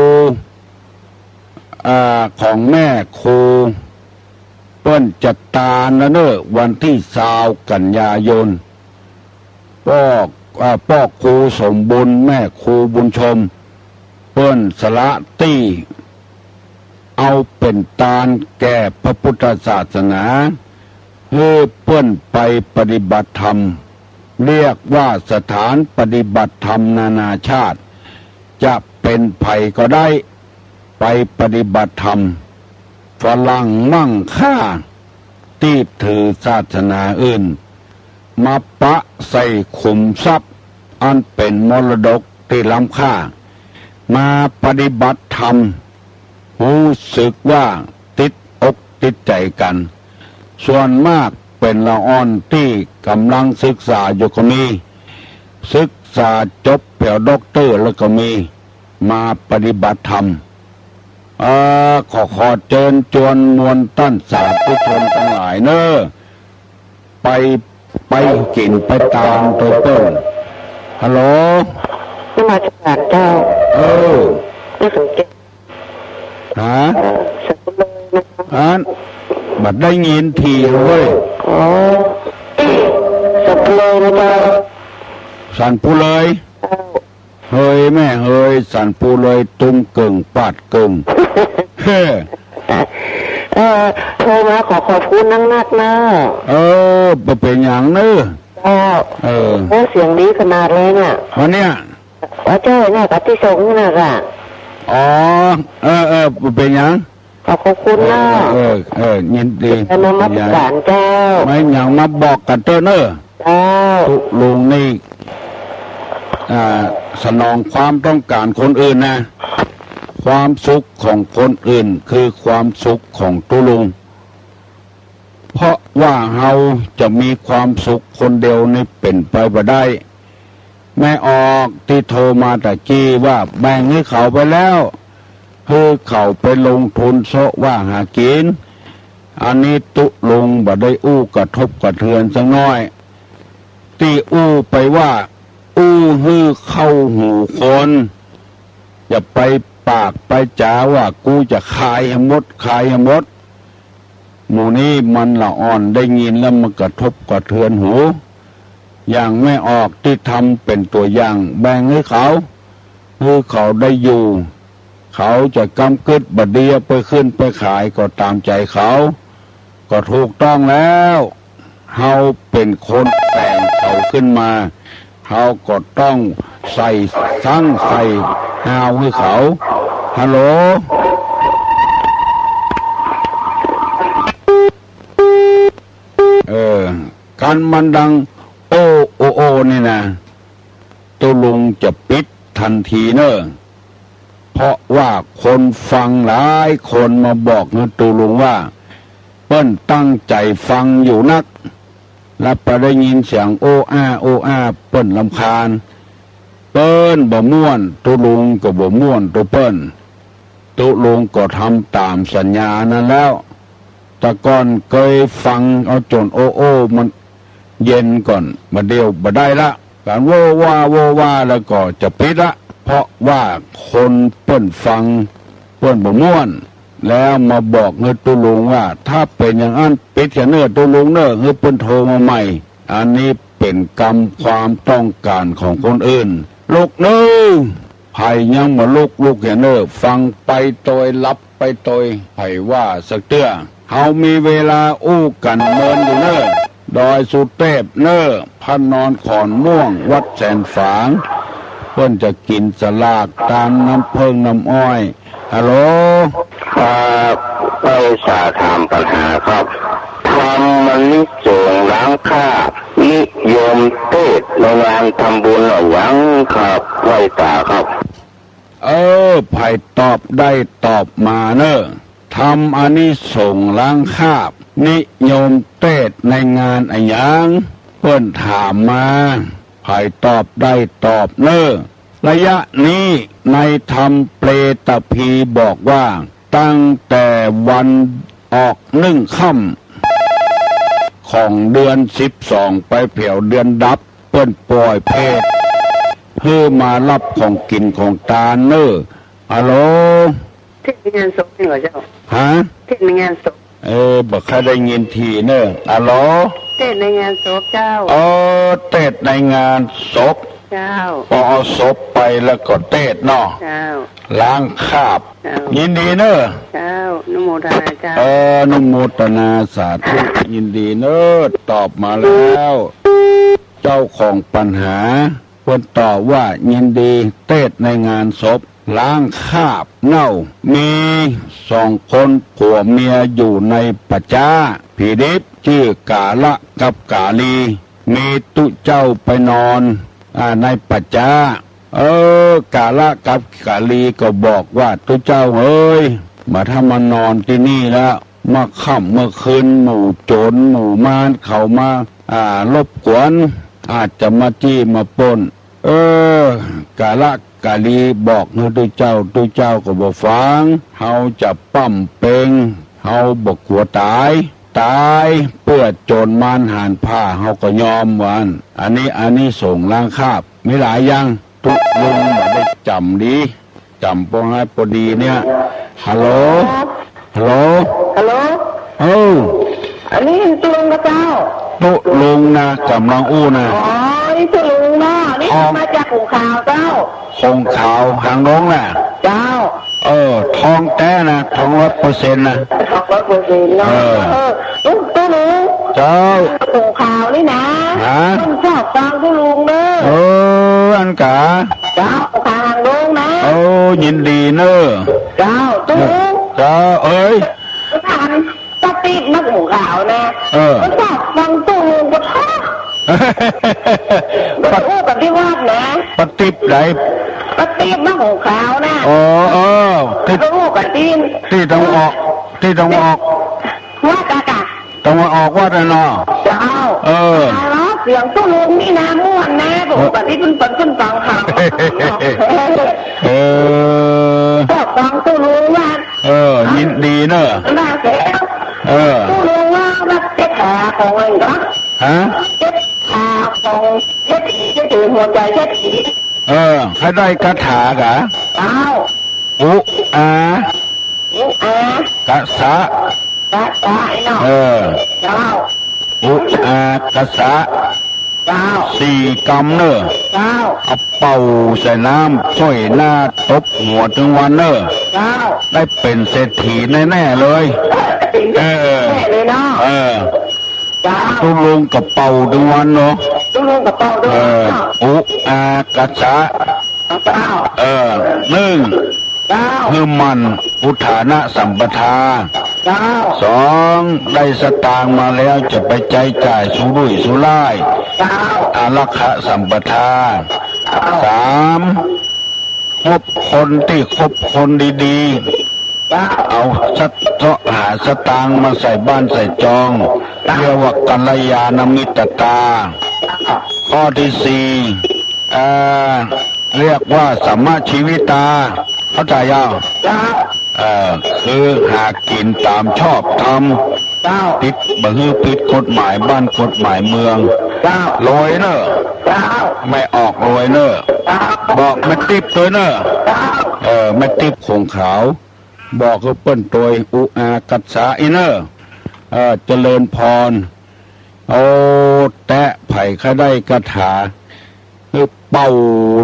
อ่า ของแม่ครู เปิ้นจะตานแล้วเน่อ วันตี้ซาวกันยายน ป้อ อ่า ป้อครูสมบุญ แม่ครูบุญชม เปิ้นสละตี้เอาเป๋นตานแก่พระพุทธศาสนา หื้อเปิ้นไปปฏิบัติธรรม เรียกว่าสถานปฏิบัติธรรมนานาชาติ จะเป๋นใผก็ได้ ไปปฏิบัติธรรม ฝรั่งมั่งค่า ตี้ถือศาสนาอื่น มาปะใส่ขุมทรัพย์อันเป๋นมรดกตี้ล้ำค่า มาปฏิบัติธรรม ฮู้สึกว่าติดอกติดใจ๋กั๋น ส่วนมากเป๋นละอ่อนตี้ก่ำลังศึกษาอยู่ก็มี ศึกษาจบแป๋วด็อกเตอร์แล้วก็มี มาปฏิบัติธรรม เอ่อ ขอ ขอเจิญจวนมวลต้านสาธุชนตังหลายเน่อ ไป ไปกิ๋นไปตานตวยเปิ้น ฮัลโหล นมัสก๋านเจ้า เออ นึกถึงแก ฮะ เอ่อ สันปุเลยนะคะ อัน บ่ได้ยินทีเว้ย อ๋อ สันปุเลยนะเจ้า สันปุเลย เจ้า เฮยแม่เฮย สันปุเลย ตุ้มเกิ่งปาดเกิ่ง เฮ้ เอ่อ โทรมาขอขอบคุณนักๆ นะ เออ บ่เป๋นหยังเน่อ เจ้า เออ โอ้ เสียงดีขนาดเลยเนี่ย วันเนี้ย ว่าเจ้าเนี่ย กับตี้ส่งน่ะค่ะ อ๋อ เออ เออ บ่เป๋นหยัง ขอขอบคุณนะ เออ เออ เออ ยินดี นมัสก๋านเจ้า ไม่หยังมาบอกกั๋นเต๊อะเน่อ เจ้า ตุ๊ลุงนี่ อ่า สนองความต้องก๋านคนอื่นนะ ความสุขของคนอื่นคือความสุขของตุ๊ลุง เพราะว่าเฮาจะมีความสุขคนเดียวนี่เป๋นไปบ่ได้ แม่ออกตี้โทรมาตะกี้ว่าแบ่งหื้อเขาไปแล้ว หื้อเขาไปลงทุนเซาะว่าหากิ๋น อันนี้ตุ๊ลุงบ่ได้อู้กระทบกระเทือนสักหน้อย ตี้อู้ไปว่า อู้หื้อเข้าหูคน อย่าไปปากไปจ๋าว่ากูจะขายหื้อหมด ขายหื้อหมด หมู่นี้มันละอ่อนได้ยินแล้วมันกระทบกระเทือนหู อย่างแม่ออกตี้ทำเป๋นตั๋วอย่าง แบ่งหื้อเขา หื้อเขาได้อยู่ เขาจะก้ำกึ๊ดบ่ดีไปขึ้นไปขายก็ต๋ามใจ๋เขา ก็ถูกต้องแล้ว เฮาเป๋นคนแต่งเขาขึ้นมา เฮาก็ต้องใส่ซังใส่ฮาวหื้อเขา ฮัลโหล เออ คันมันดัง โอ้ โอ โอ นี่นะ ตุ๊ลุงจะปิดตันทีเน่อ เพราะว่าคนฟังหลายคนมาบอกหื้อตุ๊ลุงว่า เปิ้นตั้งใจ๋ฟังอยู่นัก แล้วไปได้ยินเสียงโอ้อ้า โอ้อ้า เปิ้นรำคาญ เปิ้นบ่ม่วน ตุ๊ลุงก็บ่ม่วนตุ๊เปิ้น ตุ๊ลุงก็ทำต๋ามสัญญานั้นแล้ว แต่ก่อนเกยฟังเอาจ๋นโอ้โอ้มันเย็นก่อน บ่าเดี่ยวบ่ได้ละ ก๋านโว้ว่าโว้ว่าแล้วก็จะปิดละ เพราะว่าคนเปิ้นฟังเปิ้นบ่ม่วน แล้วมาบอกหื้อตุ๊ลุงว่า ถ้าเป๋นอย่างอั้นปิดเสียเน่อตุ๊ลุงเน่อ หื้อเปิ้นโทรมาใหม่ อันนี้เป๋นกำความต้องก๋านของคนอื่น ลุกเน่อ ใผยังบ่ลุก ลุกเสียเน่อ ฟังไปตวย หลับไปตวย ใผว่าสักเตื้อ เฮามีเวลาอู้กั๋นเมินอยู่เน่อ ดอยสุเตพเน่อ พระนอนขอนม่วง วัดแสนฝาง เปิ้นจะกิ๋นสลากตามน้ำเผิ้งน้ำอ้อย ฮัลโหล ครับ ไปสาถามปัญหาครับ ธรรมานิสงส์ล้างคราบ นิยมเตสน์ในงานทำบุญอะหยังครับ ไหว้ต๋าครับ เออ ใผตอบได้ตอบมาเน่อ ธรรมานิสงส์ล้างคราบ นิยมเตสน์ในงานอะหยัง เปิ้นถามมา ใผตอบได้ตอบเน่อ ระยะนี้ในธรรมเปตภีร์บอกว่า ตั้งแต่วันออกหนึ่งค่ำของเดือนสิบสองไปแผวเดือนดับ เปิ้นป่อยเพลหื้อมาฮับของกิ๋นของตานเน่อ ฮัลโหล เตสน์ในงานศพนี่เหรอเจ้า ฮะ เตสน์ในงานศพ เออ บ่ค่อยได้ยินถี่เน่อ ฮัลโหล เตสน์ในงานศพเจ้า เออ เตสน์ในงานศพ เจ้า ปอเอาศพไปแล้วก็เตสน์เนาะ เจ้า ล้างคราบ เจ้า ยินดีเน่อ เจ้า อนุโมทนาเจ้า เออ อนุโมทนาสาธุ ยินดีเน่อ ตอบมาแล้ว เจ้าของปัญหา เปิ้นตอบว่ายินดีเตสน์ในงานศพ ล้างคราบเน่า มีสองคนผัวเมียอยู่ในป่าจ๊า ผีดิบ จื้อกาละกับกาลี มีตุ๊เจ้าไปนอน อ่า ในป่าจ๊า เออ กาละกับกาลีก็บอกว่า ตุ๊เจ้าเอ๋ย บ่าถ้ามานอนตี้นี่แล้ว เมื่อค่ำเมื่อคืนหมู่โจ๋รหมู่มารเขามา อ่า รบกวน อาจจะมาจี้มาปล้น เออ กาละกาลีบอกหื้อตุ๊เจ้า ตุ๊เจ้าก็บ่ฟัง เฮาจะป้ำเปง เฮาบ่กั๋วต๋าย ต๋ายเปื้อโจ๋รมารหาญผ้า เฮาก็ยอม ว่าอั้น อันนี้อานิสงส์ล้างคราบ มีหลายอย่าง ตุ๊ลุงบ่ได้จ๋ำดี จ๋ำปอให้ปอดีเนี่ย ฮัลโหล ฮัลโหล ฮัลโหล เออ อันนี้ตุ๊ลุงกาเจ้า ตุ๊ลุงนะ ก่ำลังอู้นะ อ๋อ นี่ตุ๊ลุงเนาะ นี่ อ๋อ มาจากหงขาวเจ้า หงขาวหางดงน่ะ เจ้า เออ ทองแต๊นะ ทองร้อยเปอร์เซ็นต์นะ ทองร้อยเปอร์เซ็นต์เนาะ เออ เออ ตุ๊ ตุ๊ลุง เจ้า หงขาวนี่นะ ฮะ มันชอบฟังตุ๊ลุงเน่อ เออ อั้นกา เจ้า หงขาวหางดงนะ โอ้ ยินดีเน่อ เจ้า ตุ๊ลุง เจ้าเอ๋ย อันตะติดนักหงขาวนะ เออ มันชอบฟังตุ๊ลุงปะทะ บ่ได้อู้กั๋นตี้วัดนะ ป้าติ๊บไหน ป้าติ๊บบ้านหงขาวนะ อ๋อ เออ ตี้ ก็อู้กั๋นตี้ ตี้ตะวันออก ตี้ตะวันออก วัดอะกะ ตะวันออกวัดอะเนาะ เจ้า เออ ฮัลโหล เสียงตุ๊ลุงนี่นะม่วนนะ บอกว่าตี้เปิ้น เปิ้น เปิ้นฟังข่าว เออ ก็ฟังตุ๊ลุงว่า เออ ยินดีเนอะ น่าเสีย เออ ตุ๊ลุงว่า ว่าเจ็ดขาของมันก็ ฮะ เจ็ดขาของเศรษฐี เศรษฐีหัวใจเศรษฐี เออ ใค่ได้คาถากะ เจ้า อุอา อุอา กะสะ กะสะเนาะ เออ เจ้า อุอากะสะ เจ้า สี่กำเนอะ เจ้า เอาเป่าใส่น้ำ ส้อยหน้าตบหัวตึงวันเนอะ เจ้า ได้เป๋นเศรษฐีแน่ๆ เลย เป๋นเศรษฐีแน่เลยเนาะ เออ เออ เจ้า ตุ๊ลุงก็เป่าตึงวันเนาะ ตุ๊ลุงก็เป่าตึงวันเนาะ เออ อุอากะสะ เจ้า เออ นึ่ง เจ้า หื้อหมั่นอุทานะสัมปทา เจ้า สอง ได้สตางค์มาแล้วจะไปใจ๊จ่ายสุรุ่ยสุร่าย เจ้า อารักขะสัมปทา เจ้า สาม คบคนตี้คบคนดีๆ เจ้า เอาสะ เสาะหาสตางค์มาใส่บ้านใส่จอง เจ้า เรียกว่ากัลยาณมิตรตา เจ้า ข้อตี้สี่ เอ่อ เรียกว่าสัมมาชีวิตา เข้าใจ๋ยัง เจ้า เอ่อ คือหากิ๋นต๋ามชอบธรรม เจ้า ผิด บ่หื้อผิดกฎหมายบ้านกฎหมายเมือง เจ้า รวยเนอะ เจ้า แม่ออกรวยเนอะ เจ้า บอกแม่ติ๊บตวยเนอะ เจ้า เออ แม่ติ๊บหงขาว บอกหื้อเปิ้นตวย อุอากะสะอี้เนอะ เออ เจริญพร โอ้ แตะใผใค่ได้คาถา หื้อเป่า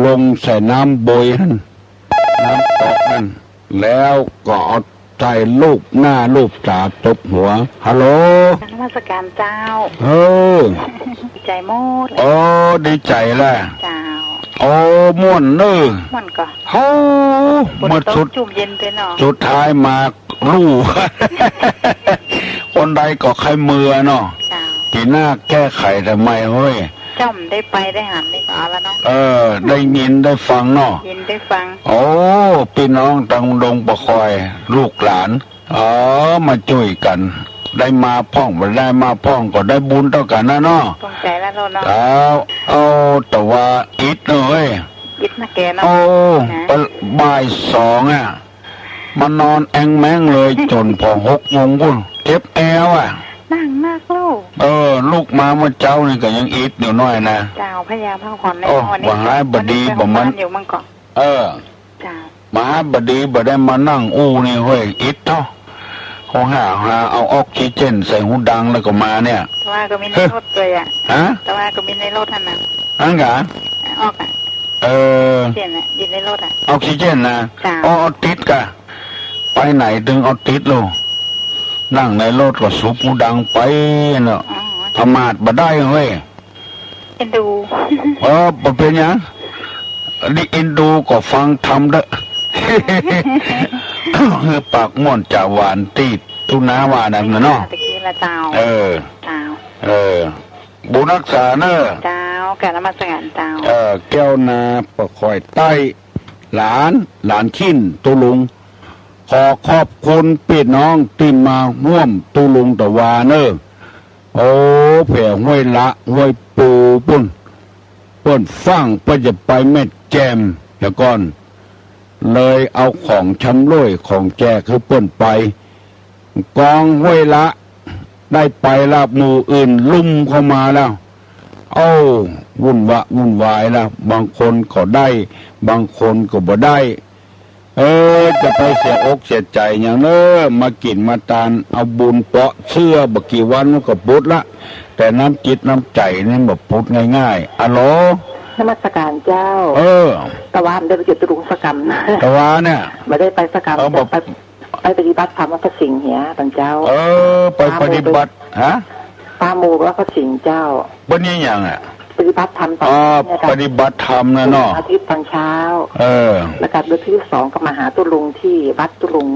ลงใส่น้ำบวยหั้น น้ำก๊อกหั้น แล้วก็เอาใส่ลูบหน้าลูบต๋าตบหัว ฮัลโหล นมัสการเจ้า เออ ดีใจ๋หมดเลย โอ้ ดีใจ๋แหละ เจ้า โอ้ ม่วนเนอะ ม่วนก่อ โอ้ ฝนตก เมื่อสุด จุ่มเย็นไปเนาะ สุดท้ายมา ลู่ คนใดก็ใค่เมือเนาะ เจ้า ปี๋หน้าแก้ไขทำไมเฮ้ย จ้อมได้ไปได้หันนี่ก็เอาละเนาะ เออ ได้ยินได้ฟังเนาะ ยินได้ฟัง โอ้ ปี้น้องตังดงปะคอย ลูกหลาน เออ มาจ้วยกั๋น ได้มาพ่อง บ่ได้มาพ่อง ก็ได้บุญเต้ากั๋นนะเนาะ ตรงใจ๋ละเนาะ เจ้า เอา แต่ว่าอิดเนอะเฮ้ย อิดนะแกเนาะ โอ้ นะ บ่ายสองอะ มานอนแองแม้งเลย จ๋นผ่อหกโมงปู๊น เจ็บแอวอะ นั่งนักลูก เออ ลุกมาเมื่อเจ๊านี่ก็ยังอิดอยู่หน้อยนะ เจ้า พยายามพักผ่อนแน่ โอ้ วันนี้ บ่หายบ่ดี วันนี้ไป บ่มัน โฮงพยาบาลอยู่มั่งก่อ เออ เจ้า บ่หายบ่ดี บ่ได้มานั่งอู้นี่เฮ้ย อิดเนาะ เขาหา หาเอาออกซิเจนใส่หูดังแล้วก็มาเนี่ย แต่ว่าก็มีในรถตวยอะ ฮะ แต่ว่าก็มีในรถหั้นน่ะ อั้นกา ออกอะ เออ เสียงอะ อยู่ในรถอะ ออกซิเจนนะ จ้ะ เอา เอาติดกะ ไปไหนตึงเอาติดลูก นั่งในรถก็สุบหูดังไปเนาะ อ๋อ ประมาทบ่ได้เฮ้ย เอ็นดู เออ บ่เป๋นหยัง นี่เอ็นดูก็ฟังธรรมเต๊อะ หื้อปากม่วนจาหวานตี้ตุ๊น้าว่านั้นน่ะเนาะ ตะกี้ละเจ้า เออ เจ้า เออ บุญฮักษาเนอะ เจ้า กราบนมัสการเจ้า เออ แก้วนาปะคอยใต้ หลาน หลานขิ้นตุ๊ลุง ขอขอบคุณปี้น้องตี้มาฮ่วมตุ๊ลุงตะวาเนอะ โอ้ แผวห้วยละ ห้วยปูปู๊น เปิ้นฟั่งเปิ้นจะไปแม่แจ่มเหียก่อน เลยเอาของชำร่วยของแจกหื้อเปิ้นไป กองห้วยละ ได้ไปละ หมู่อื่นลุ่มเข้ามาแล้ว โอ้ วุ่นวะวุ่นวายละ บางคนก็ได้ บางคนก็บ่ได้ เออ จะไปเสียอกเสียใจ๋หยังเน่อ มากิ๋นมาตาน เอาบุญเปาะเสื้อ บ่กี่วันมันก็ปุ๊ดละ แต่น้ำจิตน้ำใจ๋นี่บ่ปุ๊ดง่ายๆ อะโหล นมัสการเจ้า เออ ตะวาบ่ได้ไปเก็บตุ๊ลุงสักกำ ตะวาเนี่ย บ่ได้ไปสักกำ เออ บ่ ไป ไปปฏิบัติธรรมวัดพระสิงห์เหีย ต๋อนเจ๊า เออ ไปปฏิบัติ ฮะ ปาโมกข์วัดพระสิงห์เจ้า เปิ้นเฮียนหยังอะ ปฏิบัติธรรมต๋อน อ๋อ เย็นเนี่ยเจ้า ปฏิบัติธรรมน่ะเนาะ อาทิตย์ต๋อนเช้า เออ แล้วก็เดือนที่สองก็มาหาตุ๊ลุงตี้วัดตุ๊ลุง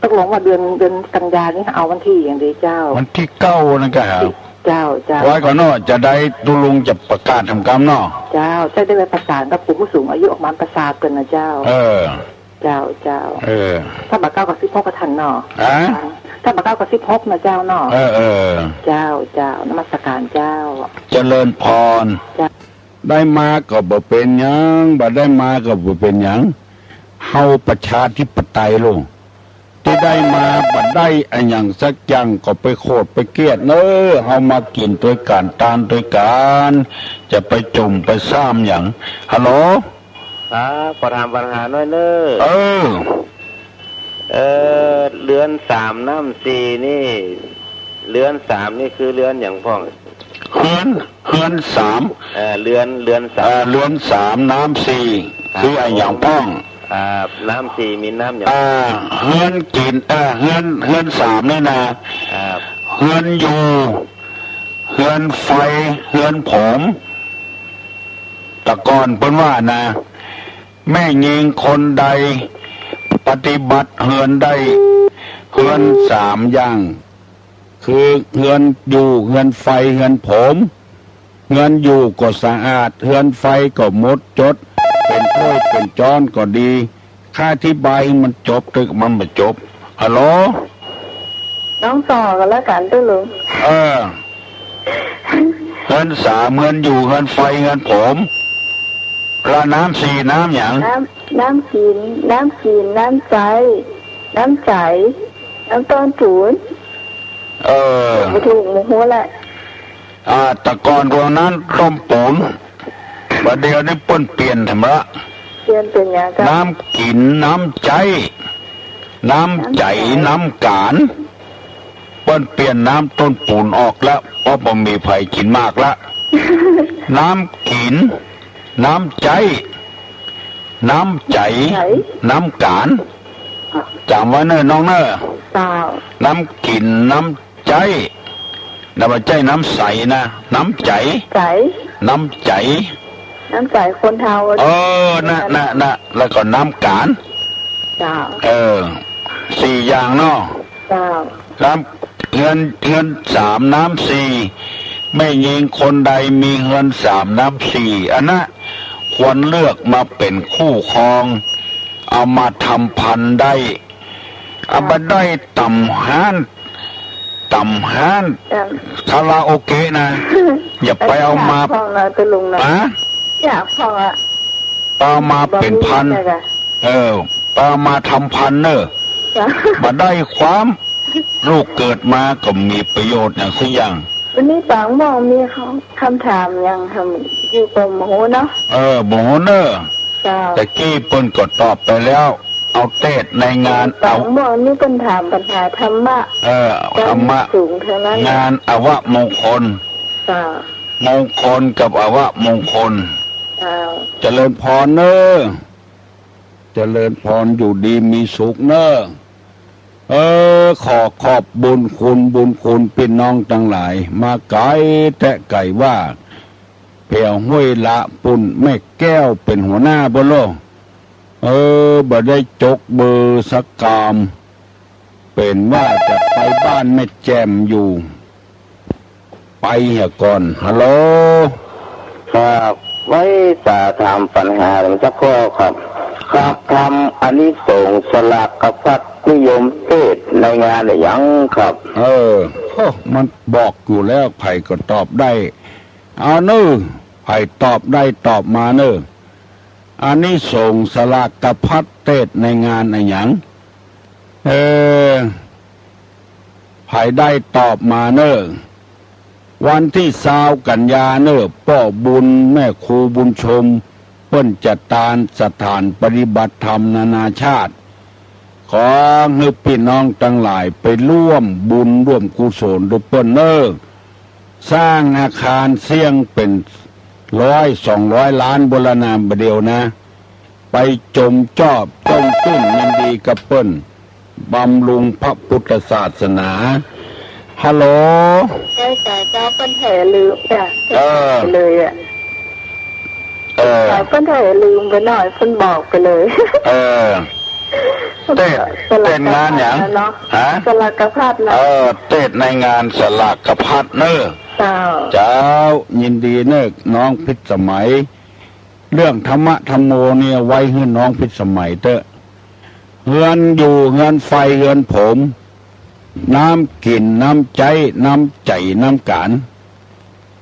ตกลงว่าเดือน เดือนกันยานี่เอาวันตี้หยังดีเจ้า วันตี้เก้านั่นกะ สิบ เจ้า เจ้า ไว้ก่อนเนาะ จะได้ตุ๊ลุงจะประกาศทำกำเนาะ เจ้า จะได้ไปประสานกับผู้สูงอายุออกมาประสาทกันนะเจ้า เออ เจ้า เจ้า เออ ถ้าบ่าเก้าก็สิบหกก็ทันเนาะ อะ ถ้าบ่าเก้าก็สิบหกนะเจ้าเนาะ เออ เออ เจ้า เจ้า นมัสการเจ้า เจริญพร เจ้า ได้มาก็บ่เป๋นหยัง บ่ได้มาก็บ่เป๋นหยัง เฮาประชาธิปไตยโลก ตี้ได้มาบ่ได้อะหยังสักอย่างก็ไปโขดไปเกลียดเน้อ เฮามากิ๋นตวยกั๋น ตานตวยกั๋น จะไปจุ่มไปซ่ามหยัง ฮัลโหล ครับ ขอถามปัญหาหน่อยเน้อ เออ เอ่อ เฮือนสามน้ำสี่นี่ เฮือนสามนี่คือเฮือนหยังพ่อง เฮือน เฮือนสาม เอ่อ เฮือน เฮือนสาม เอ่อ เฮือนสามน้ำสี่ ครับ คืออะหยังพ่อง ครับ น้ำสี่มีน้ำหยัง อ่า เฮือนกิ๋น อ่า เฮือน เฮือนสามนี่นะ ครับ เฮือนอยู่ เฮือนไฟ เฮือนผม แต่ก่อนเปิ้นว่านะ แม่ญิงคนใดปฏิบัติเฮือนได้เฮือนสามอย่าง คือเฮือนอยู่ เฮือนไฟ เฮือนผม เฮือนอยู่ก็สะอาด เฮือนไฟก็หมดจด เป๋นถ้วยเป๋นจ๊อนก็ดี ข้าอธิบายหื้อมันจบ ตึกมันบ่จบ ฮัลโหล น้องต่อก็แล้วกั๋นตุ๊ลุง เออ เฮือนสาม เฮือนอยู่ เฮือนไฟ เฮือนผม ละน้ำสี่ น้ำหยัง น้ำ น้ำกิ๋น น้ำกิ๋น น้ำใจ๊ น้ำใจ๋ น้ำต้นปู๋น เออ บ่ถูก บ่ฮู้แหละ อ่า แต่ก่อนก็น้ำต้นปู๋น บ่าเดี่ยวนี้เปิ้นเปลี่ยนแถมละ เปลี่ยนเป๋นหยังเจ้า น้ำกิ๋น น้ำใจ๊ น้ำใจ๋ น้ำใจ๋ น้ำก๋าน เปิ้นเปลี่ยนน้ำต้นปู๋นออกแล้ว เพราะบ่มีใผกิ๋นมากละ น้ำกิ๋น น้ำใจ๊ น้ำใจ๋ ใจ๋ น้ำก๋าน จ๋ำไว้เน้อน้องเน้อ เจ้า น้ำกิ๋น น้ำ ใจ๊ นะ บ่ใจ้น้ำใสนะ น้ำใจ๋ ใจ๋ น้ำใจ๋ น้ำใจ๋คนเฒ่า เออ นะ นะ นะ แล้วก็น้ำก๋าน เจ้า เออ สี่อย่างเนาะ เจ้า น้ำ เฮือน เฮือนสาม น้ำสี่ แม่ญิงคนใดมีเฮือนสาม น้ำสี่ อันนะ ควรเลือกมาเป๋นคู่ครอง เอามาทำพันธุ์ได้ เอามาได้ต๋ามฮ้าน ต๋ามฮ้าน ต๋าม คาราโอเกะนะ อย่าไปเอามา อยากพ่องนะตุ๊ลุงนะ ฮะ อยากพ่องอะ เอามาเป๋นพันธุ์ บ่มีเลยอะ เออ เอามาทำพันธุ์เน้อ จ้ะ บ่ได้ความ ลูกเกิดมาก็บ่มีประโยชน์หยังสักอย่าง วันนี้ป๋าม่วงมีคำ คำถามหยัง อยู่ก็บ่ฮู้เนาะ เออ บ่ฮู้เน้อ เจ้า ตะกี้เปิ้นก็ตอบไปแล้ว เอาเตสน์ในงาน ป๋าม่วงนี่เปิ้นถามปัญหาธรรมะ เออ ธรรมะ สูงทั้งนั้น งานอวมงคล เจ้า มงคลกับอวมงคล เจ้า เจริญพรเน้อ เจริญพร อยู่ดีมีสุขเน้อ เออ ขอขอบบุญคุณ บุญคุณปี้น้องตังหลาย มาไก๋แต๊ไก๋ว่า แผวห้วยละปู๊น แม่แก้วเป๋นหัวหน้าบ่โล เออ บ่ได้จกเบอร์สักกำ เป๋นว่าจะไปบ้านแม่แจ่มอยู่ ไปเหียก่อน ฮัลโหล ครับ ไว้ตาถามปัญหาสักข้อครับ ครับ ทำอานิสงส์สลากพัดนิยมเตสน์ในงานอะหยังครับ เออ โอ้ มันบอกอยู่แล้ว ใผก็ตอบได้ เอาเน้อ ใผตอบได้ตอบมาเน้อ อานิสงส์สลากพัดเตสน์ในงานอะหยัง เออ ใผได้ตอบมาเน้อ วันตี้ซาวกันยาเน้อ ป้อบุญแม่ครูบุญชม เปิ้นจัดตานสถานปฏิบัติธรรมนานาชาติ ขอหื้อปี้น้องตังหลายไปร่วมบุญร่วมกุศลตวยเปิ้นเน้อ สร้างอาคารเสี้ยงเป๋นร้อยสองร้อยล้านบ่ละนา บ่าเดี่ยวนะ ไปจมจอบจ้มจุ้นยินดีกับเปิ้น บำรุงพระพุทธศาสนา ฮัลโหล ใจ้จ้ะเจ้า เปิ้นแผลลืมจ้ะ เออ ไปเลยอะ เออ เปิ้นแผลลืมไปหน่อย เปิ้นบอกไปเลย เออ เตสน์ สลาก เตสน์งานหยัง พัดนะเนาะ ฮะ สลากพัดนะ เออ เตสน์ในงานสลากพัดเนอะ เจ้า เจ้า ยินดีเนอะ น้องพิสมัย เรื่องธรรมะธัมโมเนี่ยไว้หื้อน้องพิสมัยเต๊อะ เฮือนอยู่เฮือนไฟเฮือนผม น้ำกิ๋นน้ำใจ๊น้ำใจ๋น้ำก๋าน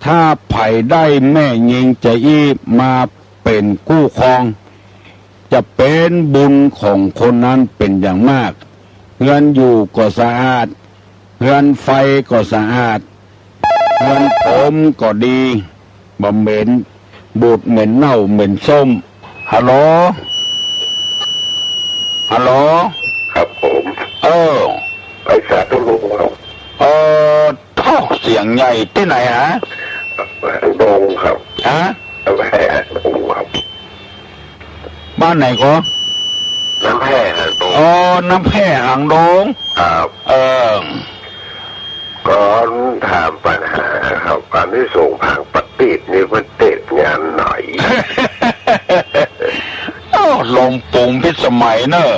ถ้าใผได้แม่ญิงจาอี้มาเป๋นกู้ครอง จะเป๋นบุญของคนนั้นเป๋นอย่างมาก เฮือนอยู่ก็สะอาด เฮือนไฟก็สะอาด เฮือนผมก็ดี บ่เหม็นบูดเหม็นเน่าเหม็นส้ม ฮัลโหล ฮัลโหล ครับผม เออ ไปสาธุลุงครับ เออ โธ่ เสียงใหญ่ ตี้ไหนฮะ หางดงครับ ฮะ อำเภอหางดงครับ บ้านไหนก็ น้ำแพร่หางดง อ๋อ น้ำแพร่หางดง ครับ เออ ก็ถามปัญหาครับ อานิสงส์ผางประทีปนี่มันเตสน์งานไหน โอ้ ลมปุงพิสมัยเนอะ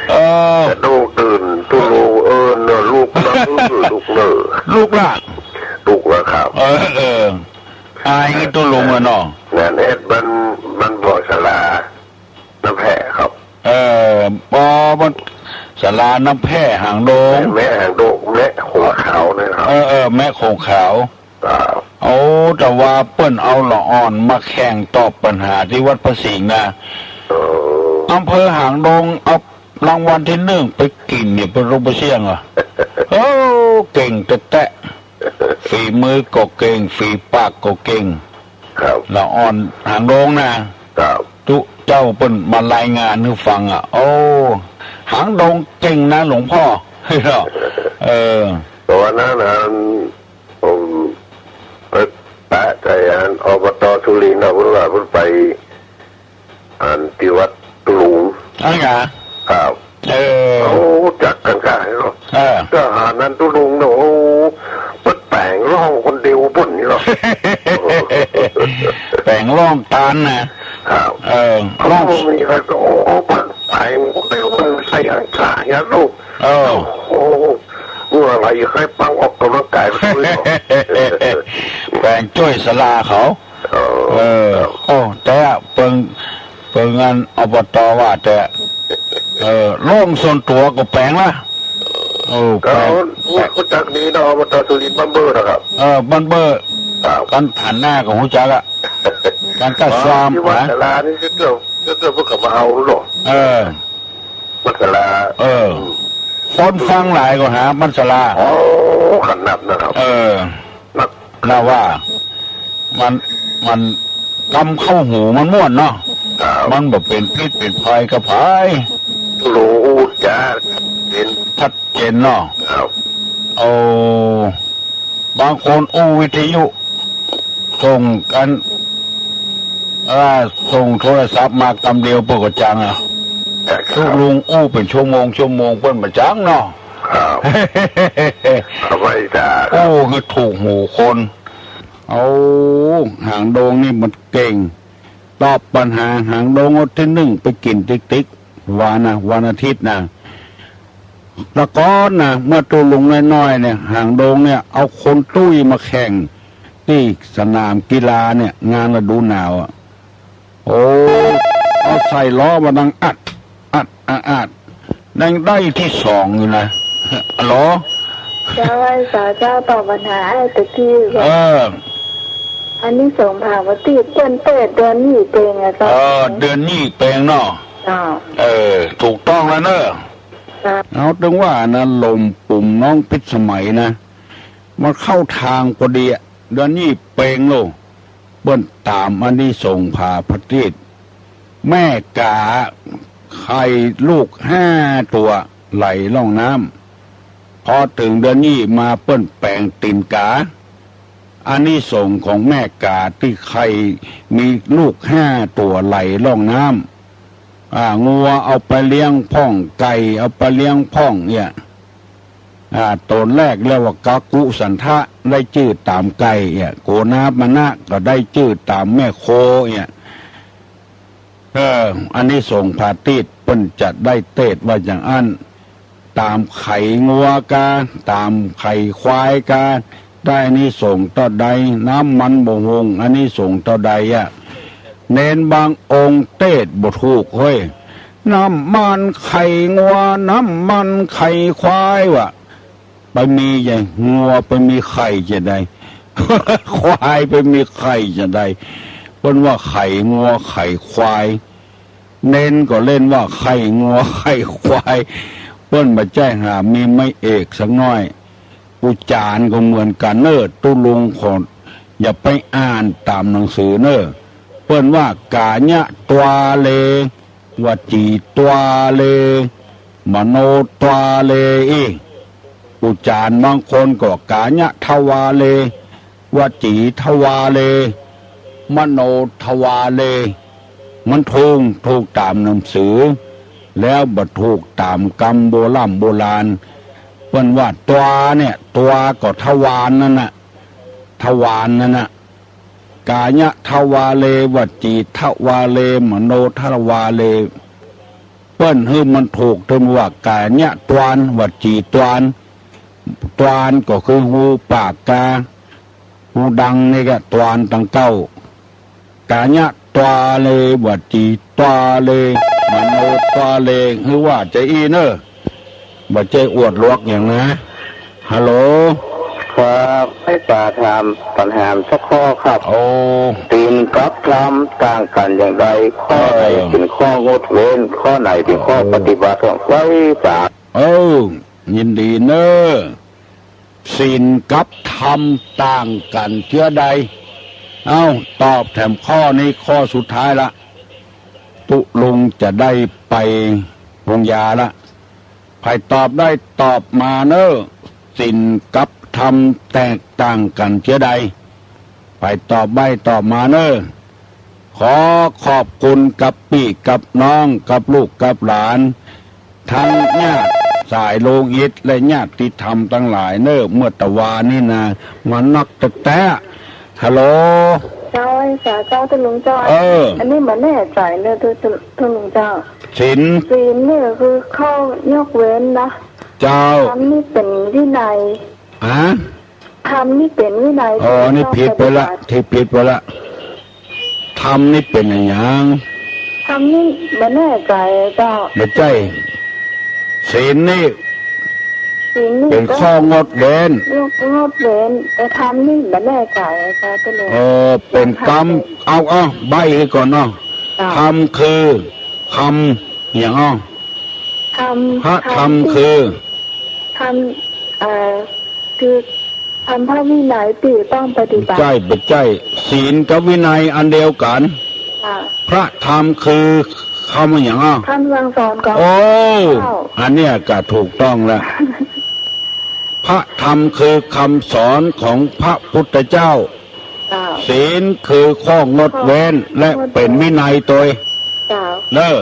เออ จะดูตื่นตุลุงเอิ้นเนอะ ลุกนะ ลุกเนอะ ลุกละ ลุกแล้วครับ เออ เออ อายตุลุงอะเนาะ งานเอ็ดบ้าน บ้านบ่อสลา น้ำแพร่ครับ เออ บ่อ บ่อสลาน้ำแพร่หางดง แม่หางดง แม่โขงขาวนะครับ เออ เออ แม่โขงขาว ครับ โอ้ แต่ว่าเปิ้นเอาละอ่อนมาแข่งตอบปัญหาตี้วัดพระสิงห์นะ เออ อำเภอหางดง เอารางวัลตี้นึ่งไปกิ๋นเนี่ย เปิ้นรู้บ่เสี้ยงอะ โอ้ เก่งแต๊ๆ ฝีมือก็เก่ง ฝีปากก็เก่ง ครับ ละอ่อนหางดงนะ ครับ ตุ๊เจ้าเปิ้นมารายงานหื้อฟังอะ โอ้ หางดงเก่งนะหลวงพ่อ เออ แต่ว่านั้นนะ ผมไปปะใจอัน อบต.สุรินทร์นะ เพิ่นว่าเพิ่นไป อันตี้วัดตุลุง อันหยัง ครับ เออ โอ้ จักกั๋นก้าเนาะ เออ ก็หานั้นตุลุงเนาะ โอ้ เปิ้นแป๋งร่องคนเดียวเปิ้นนี่เนาะ แป๋งร่องตานนะ ครับ เออ ร่อง มีใครก็ โอ้ เปิ้นแป๋งคนเดียว เปิ้นใส่อังกาเนี่ยลูก เออ โอ้ เมื่อไหร่ใครปังออกกำลังกายไปด้วยเนาะ แป๋งจ้วยศาลาเขา เออ เออ โอ้ แต่เปิง เปิงอัน อบต. ว่าแต่ เออ ร่องส่วนตั๋วก็แป๋งละ เออ ก็ แป๋ง ฮู้ ฮู้จักดีเนาะ อบต.สุรินทร์ บ้านเบ้อนะครับ เออ บ้านเบ้อ ครับ กั๋นหันหน้าก็ฮู้จักอะ กั๋นก้า อ๋อ ซ้ำ ตี้วัด นะ ศาลานี่ก็เกือบ ก็เกือบเพิ่นก็มาเอาเนาะ เออ วัดศาลา เออ คนฟังหลายก็หาวัดศาลา โอ้ ขนาดนะครับ เออ นัก น่าว่า มัน มันกำเข้าหูมันม่วนเนาะ ครับ มันบ่เป๋นพิษเป๋นภัยกับใผ ฮู้จ๋า เป๋น ชัดเจนเนาะ ครับ โอ้ บางคนอู้วิทยุ ส่งกั๋น อ่า ส่งโทรศัพท์มากำเดียวเปิ้นก็จังอะ ครับ ตุ๊ลุงอู้เป๋นชั่วโมง ชั่วโมงเปิ้นบ่จังเนาะ ครับ เอาไว้จ้า อู้หื้อถูกหูคน เอา หางดงนี่มันเก่ง ตอบปัญหาหางดงตี้นึ่งไปกิ๋นติ๊กๆ วันนะ วันอาทิตย์นะ แต่ก่อนนะ เมื่อตุ๊ลุงน้อยๆ เนี่ย หางดงเนี่ย เอาคนตุ้ยมาแข่งตี้สนามกีฬาเนี่ย งานฤดูหนาวอะ โอ้ เอาใส่ล้อมาดังอัด อัด อัด อัด ยังได้ตี้สองอยู่นะ ฮัลโหล เจ้า ไหว้สาเจ้า ตอบปัญหาไอ้ตะกี้ เออ อานิสงส์ผางประทีป เปิ้นเตสน์เดือนยี่เป๋งอะเจ้า เออ เดือนยี่เป๋งเนาะ เจ้า เออ ถูกต้องแล้วเนอะ เจ้า เอา เถิงว่านะ ลมปุงน้องพิสมัยนะ มันเข้าตางพอดีอะ เดือนยี่เป๋งโล เปิ้นต๋ามอานิสงส์ผางประทีป แม่ก๋าไข่ลูกห้าตั๋วไหลล่องน้ำ พอเถิงเดือนยี่มาเปิ้นแป๋งตี๋นก๋า อานิสงส์ของแม่ก๋าตี้ไข่มีลูกห้าตั๋วไหลล่องน้ำ อ่า งัวเอาไปเลี้ยงพ่อง ไก่เอาไปเลี้ยงพ่องเนี่ย อ่า ตั๋วแรกเรียกว่ากักกุสันทะ ได้จื้อต๋ามไก่เนี่ย โกนาปมะนะก็ได้จื้อต๋ามแม่โคเนี่ย เออ อานิสงส์ผาตี้เปิ้นจะได้เตศน์ว่าอย่างอั้น ต๋ามไข่งัวก้า ต๋ามไข่ควายก้า ได้อานิสงส์เต้าใด น้ำมันบ่าหุง อานิสงส์เต้าใดอะ เณรบางองค์เตศน์บ่ถูกเฮ้ย น้ำมันไข่งัว น้ำมันไข่ควายว่ะ ไปมีใหญ่ งัวไปมีไข่จะใด ควายไปมีไข่จะใด เปิ้นว่าไข่งัวไข่ควาย เณรก็เล่นว่าไข่งัวไข่ควาย เปิ้นบ่ใจ้หามีไม้เอกสักหน้อย อุจจารก็เหมือนกั๋นเน่อ ตุ๊ลุงขออย่าไปอ่านต๋ามหนังสือเน่อ เปิ้นว่ากายะตวาเล วจีตวาเล มโนตวาเล อีก อุจจารบางคนก็กายะทวาเล วจีทวาเล มโนทวาเล มันถูก ถูกต๋ามหนังสือ แล้วบ่ถูกต๋ามกำโบร่ำโบราณ เปิ้นว่าตวาเนี่ย ตวาก็ทวารนั่นน่ะ ทวารนั่นน่ะ กายะทวาเล วจีทวาเล มโนทวาเล เปิ้นหื้อมันถูก เปิ้นว่ากายะตวาร วจีตวาร ตวารก็คือฮูปากกา ฮูดังนี่ก็ตวารตังเก้า กายะตวาเล วจีตวาเล มโนตวาเล หื้อว่าจะอี้เน่อ บ่ใจ้อวดหลวกอย่างนะ ฮัลโหล ครับ ใค่ป๋าถามปัญหาสักข้อครับ โอ้ ศีลกับธรรมต่างกั๋นอย่างใด ข้อไหน เออ เป๋นข้องดเว้น ข้อไหนเป๋นข้อ เออ ปฏิบัติของใค่ป๋า เออ ยินดีเน่อ ศีลกับธรรมต่างกั๋นเจื้อใด เอ้า ตอบแถมข้อนี้ข้อสุดท้ายละ ตุ๊ลุงจะได้ไปโฮงยาละ ใผตอบได้ตอบมาเน่อ ศีลกับธรรมแตกต่างกั๋นเจื้อใด ใผตอบได้ตอบมาเน่อ ขอขอบคุณกับปี้กับน้องกับลูกกับหลาน ทั้งญาติสายโลหิตและญาติธรรมตังหลายเน่อ เมื่อตะวานี้นะ มานักแต๊ๆ ฮัลโหล เจ้า ไอ้สา เจ้า ตุ๊ลุงเจ้า เออ อันนี้บ่แน่ใจ๋เน่อ ตุ๊ ตุ๊ ตุ๊ลุงเจ้า ศีล ศีลนี่คือข้อยกเว้นนะ เจ้า ธรรมนี่เป๋นวินัย ฮะ ธรรมนี่เป๋นวินัย อ๋อ นี่ผิดไปละ ที่ต้องปฏิบัติ ที่ผิดไปละ ธรรมนี่เป๋นอะหยัง ธรรมนี่บ่แน่ใจ๋เจ้า บ่ใจ้ ศีลนี่ ศีลนี่ เป๋นข้องดเว้น งด งดเว้น แต่ธรรมนี่บ่แน่ใจ๋เจ้า เออ เป๋นกำ เอา เอา ใบ้หื้อก่อนเนาะ เจ้า ธรรมคือ ธรรม อะหยังอ้อ ธรรม พระธรรม ธรรมที่ คือ ธรรม เอ่อ คือธรรมพระวินัยตี้ต้องปฏิบัติ บ่ใจ้ บ่ใจ้ ศีลกับวินัยอันเดียวกั๋น อ่า พระธรรมคือคำอะหยังอ้อ คำสั่งสอนของ โอ้ พระเจ้า อันเนี้ยก็ถูกต้องแล้ว พระธรรมคือคำสอนของพระพุทธเจ้า เจ้า ศีลคือข้องดเว้น ข้องดเว้น และเป๋นวินัยตวย เจ้า เน่อ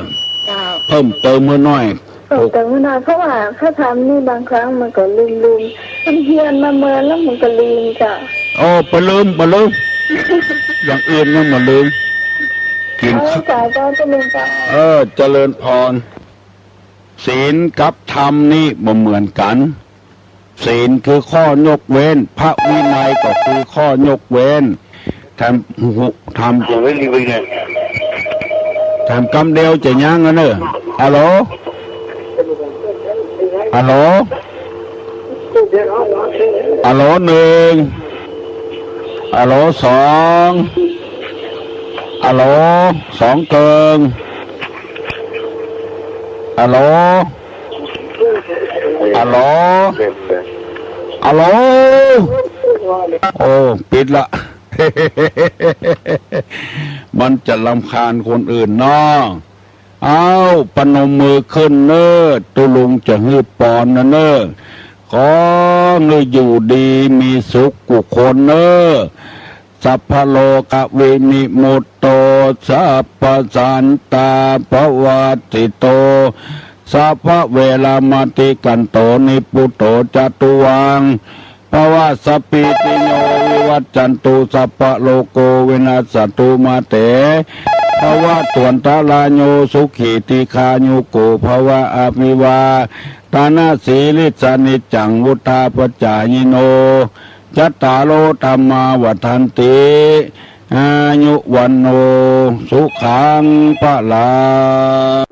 เจ้า เพิ่มเติมหื้อหน้อย เพิ่มเติมหื้อหน้อย เพราะว่าถ้าธรรมนี่บางครั้งมันก็ลืมๆ มันเฮียนมาเมินแล้วมันก็ลืมเจ้า โอ้ บ่ลืม บ่ลืม อย่างอื่นยังบ่ลืม กิ๋น เอา ข้า สาธุ เจ้า เจริญพร เออ เจริญพร ศีลกับธรรมนี่บ่เหมือนกั๋น ศีลคือข้อยกเว้น พระวินัยก็คือข้อยกเว้น แถม แถม แถมกำเดียวจะยั้งอะเน่อ ฮัลโหล ฮัลโหล ฮัลโหล หนึ่ง ฮัลโหล สอง ฮัลโหล สองเติง ฮัลโหล ฮัลโหล ฮัลโหล โอ้ ปิดละ มันจะรำคาญคนอื่นเนาะ เอ้า ประนมมือขึ้นเน่อ ตุ๊ลุงจะหื้อปอนนะเน่อ ขอหื้ออยู่ดีมีสุขกู้คนเน่อ สัพพะโรควินิมุตโต สัพพะสันตาปวัตติโต สัพพะเวรมติกันโต นิพพุตโต จะตุวัง ภวสัพพีติโย วิวัชชันตุ สัพพะโรโค วินัสสะตุ มาเต ภวตวันตะราโย สุขี ทีฆายุโก ภว อะภิวาทะนะสีลิสสะ นิจจัง วุฑฒาปะจายิโน จัตตาโร ธัมมา วัฑฒันติ อายุ วัณโณ สุขัง พะลัง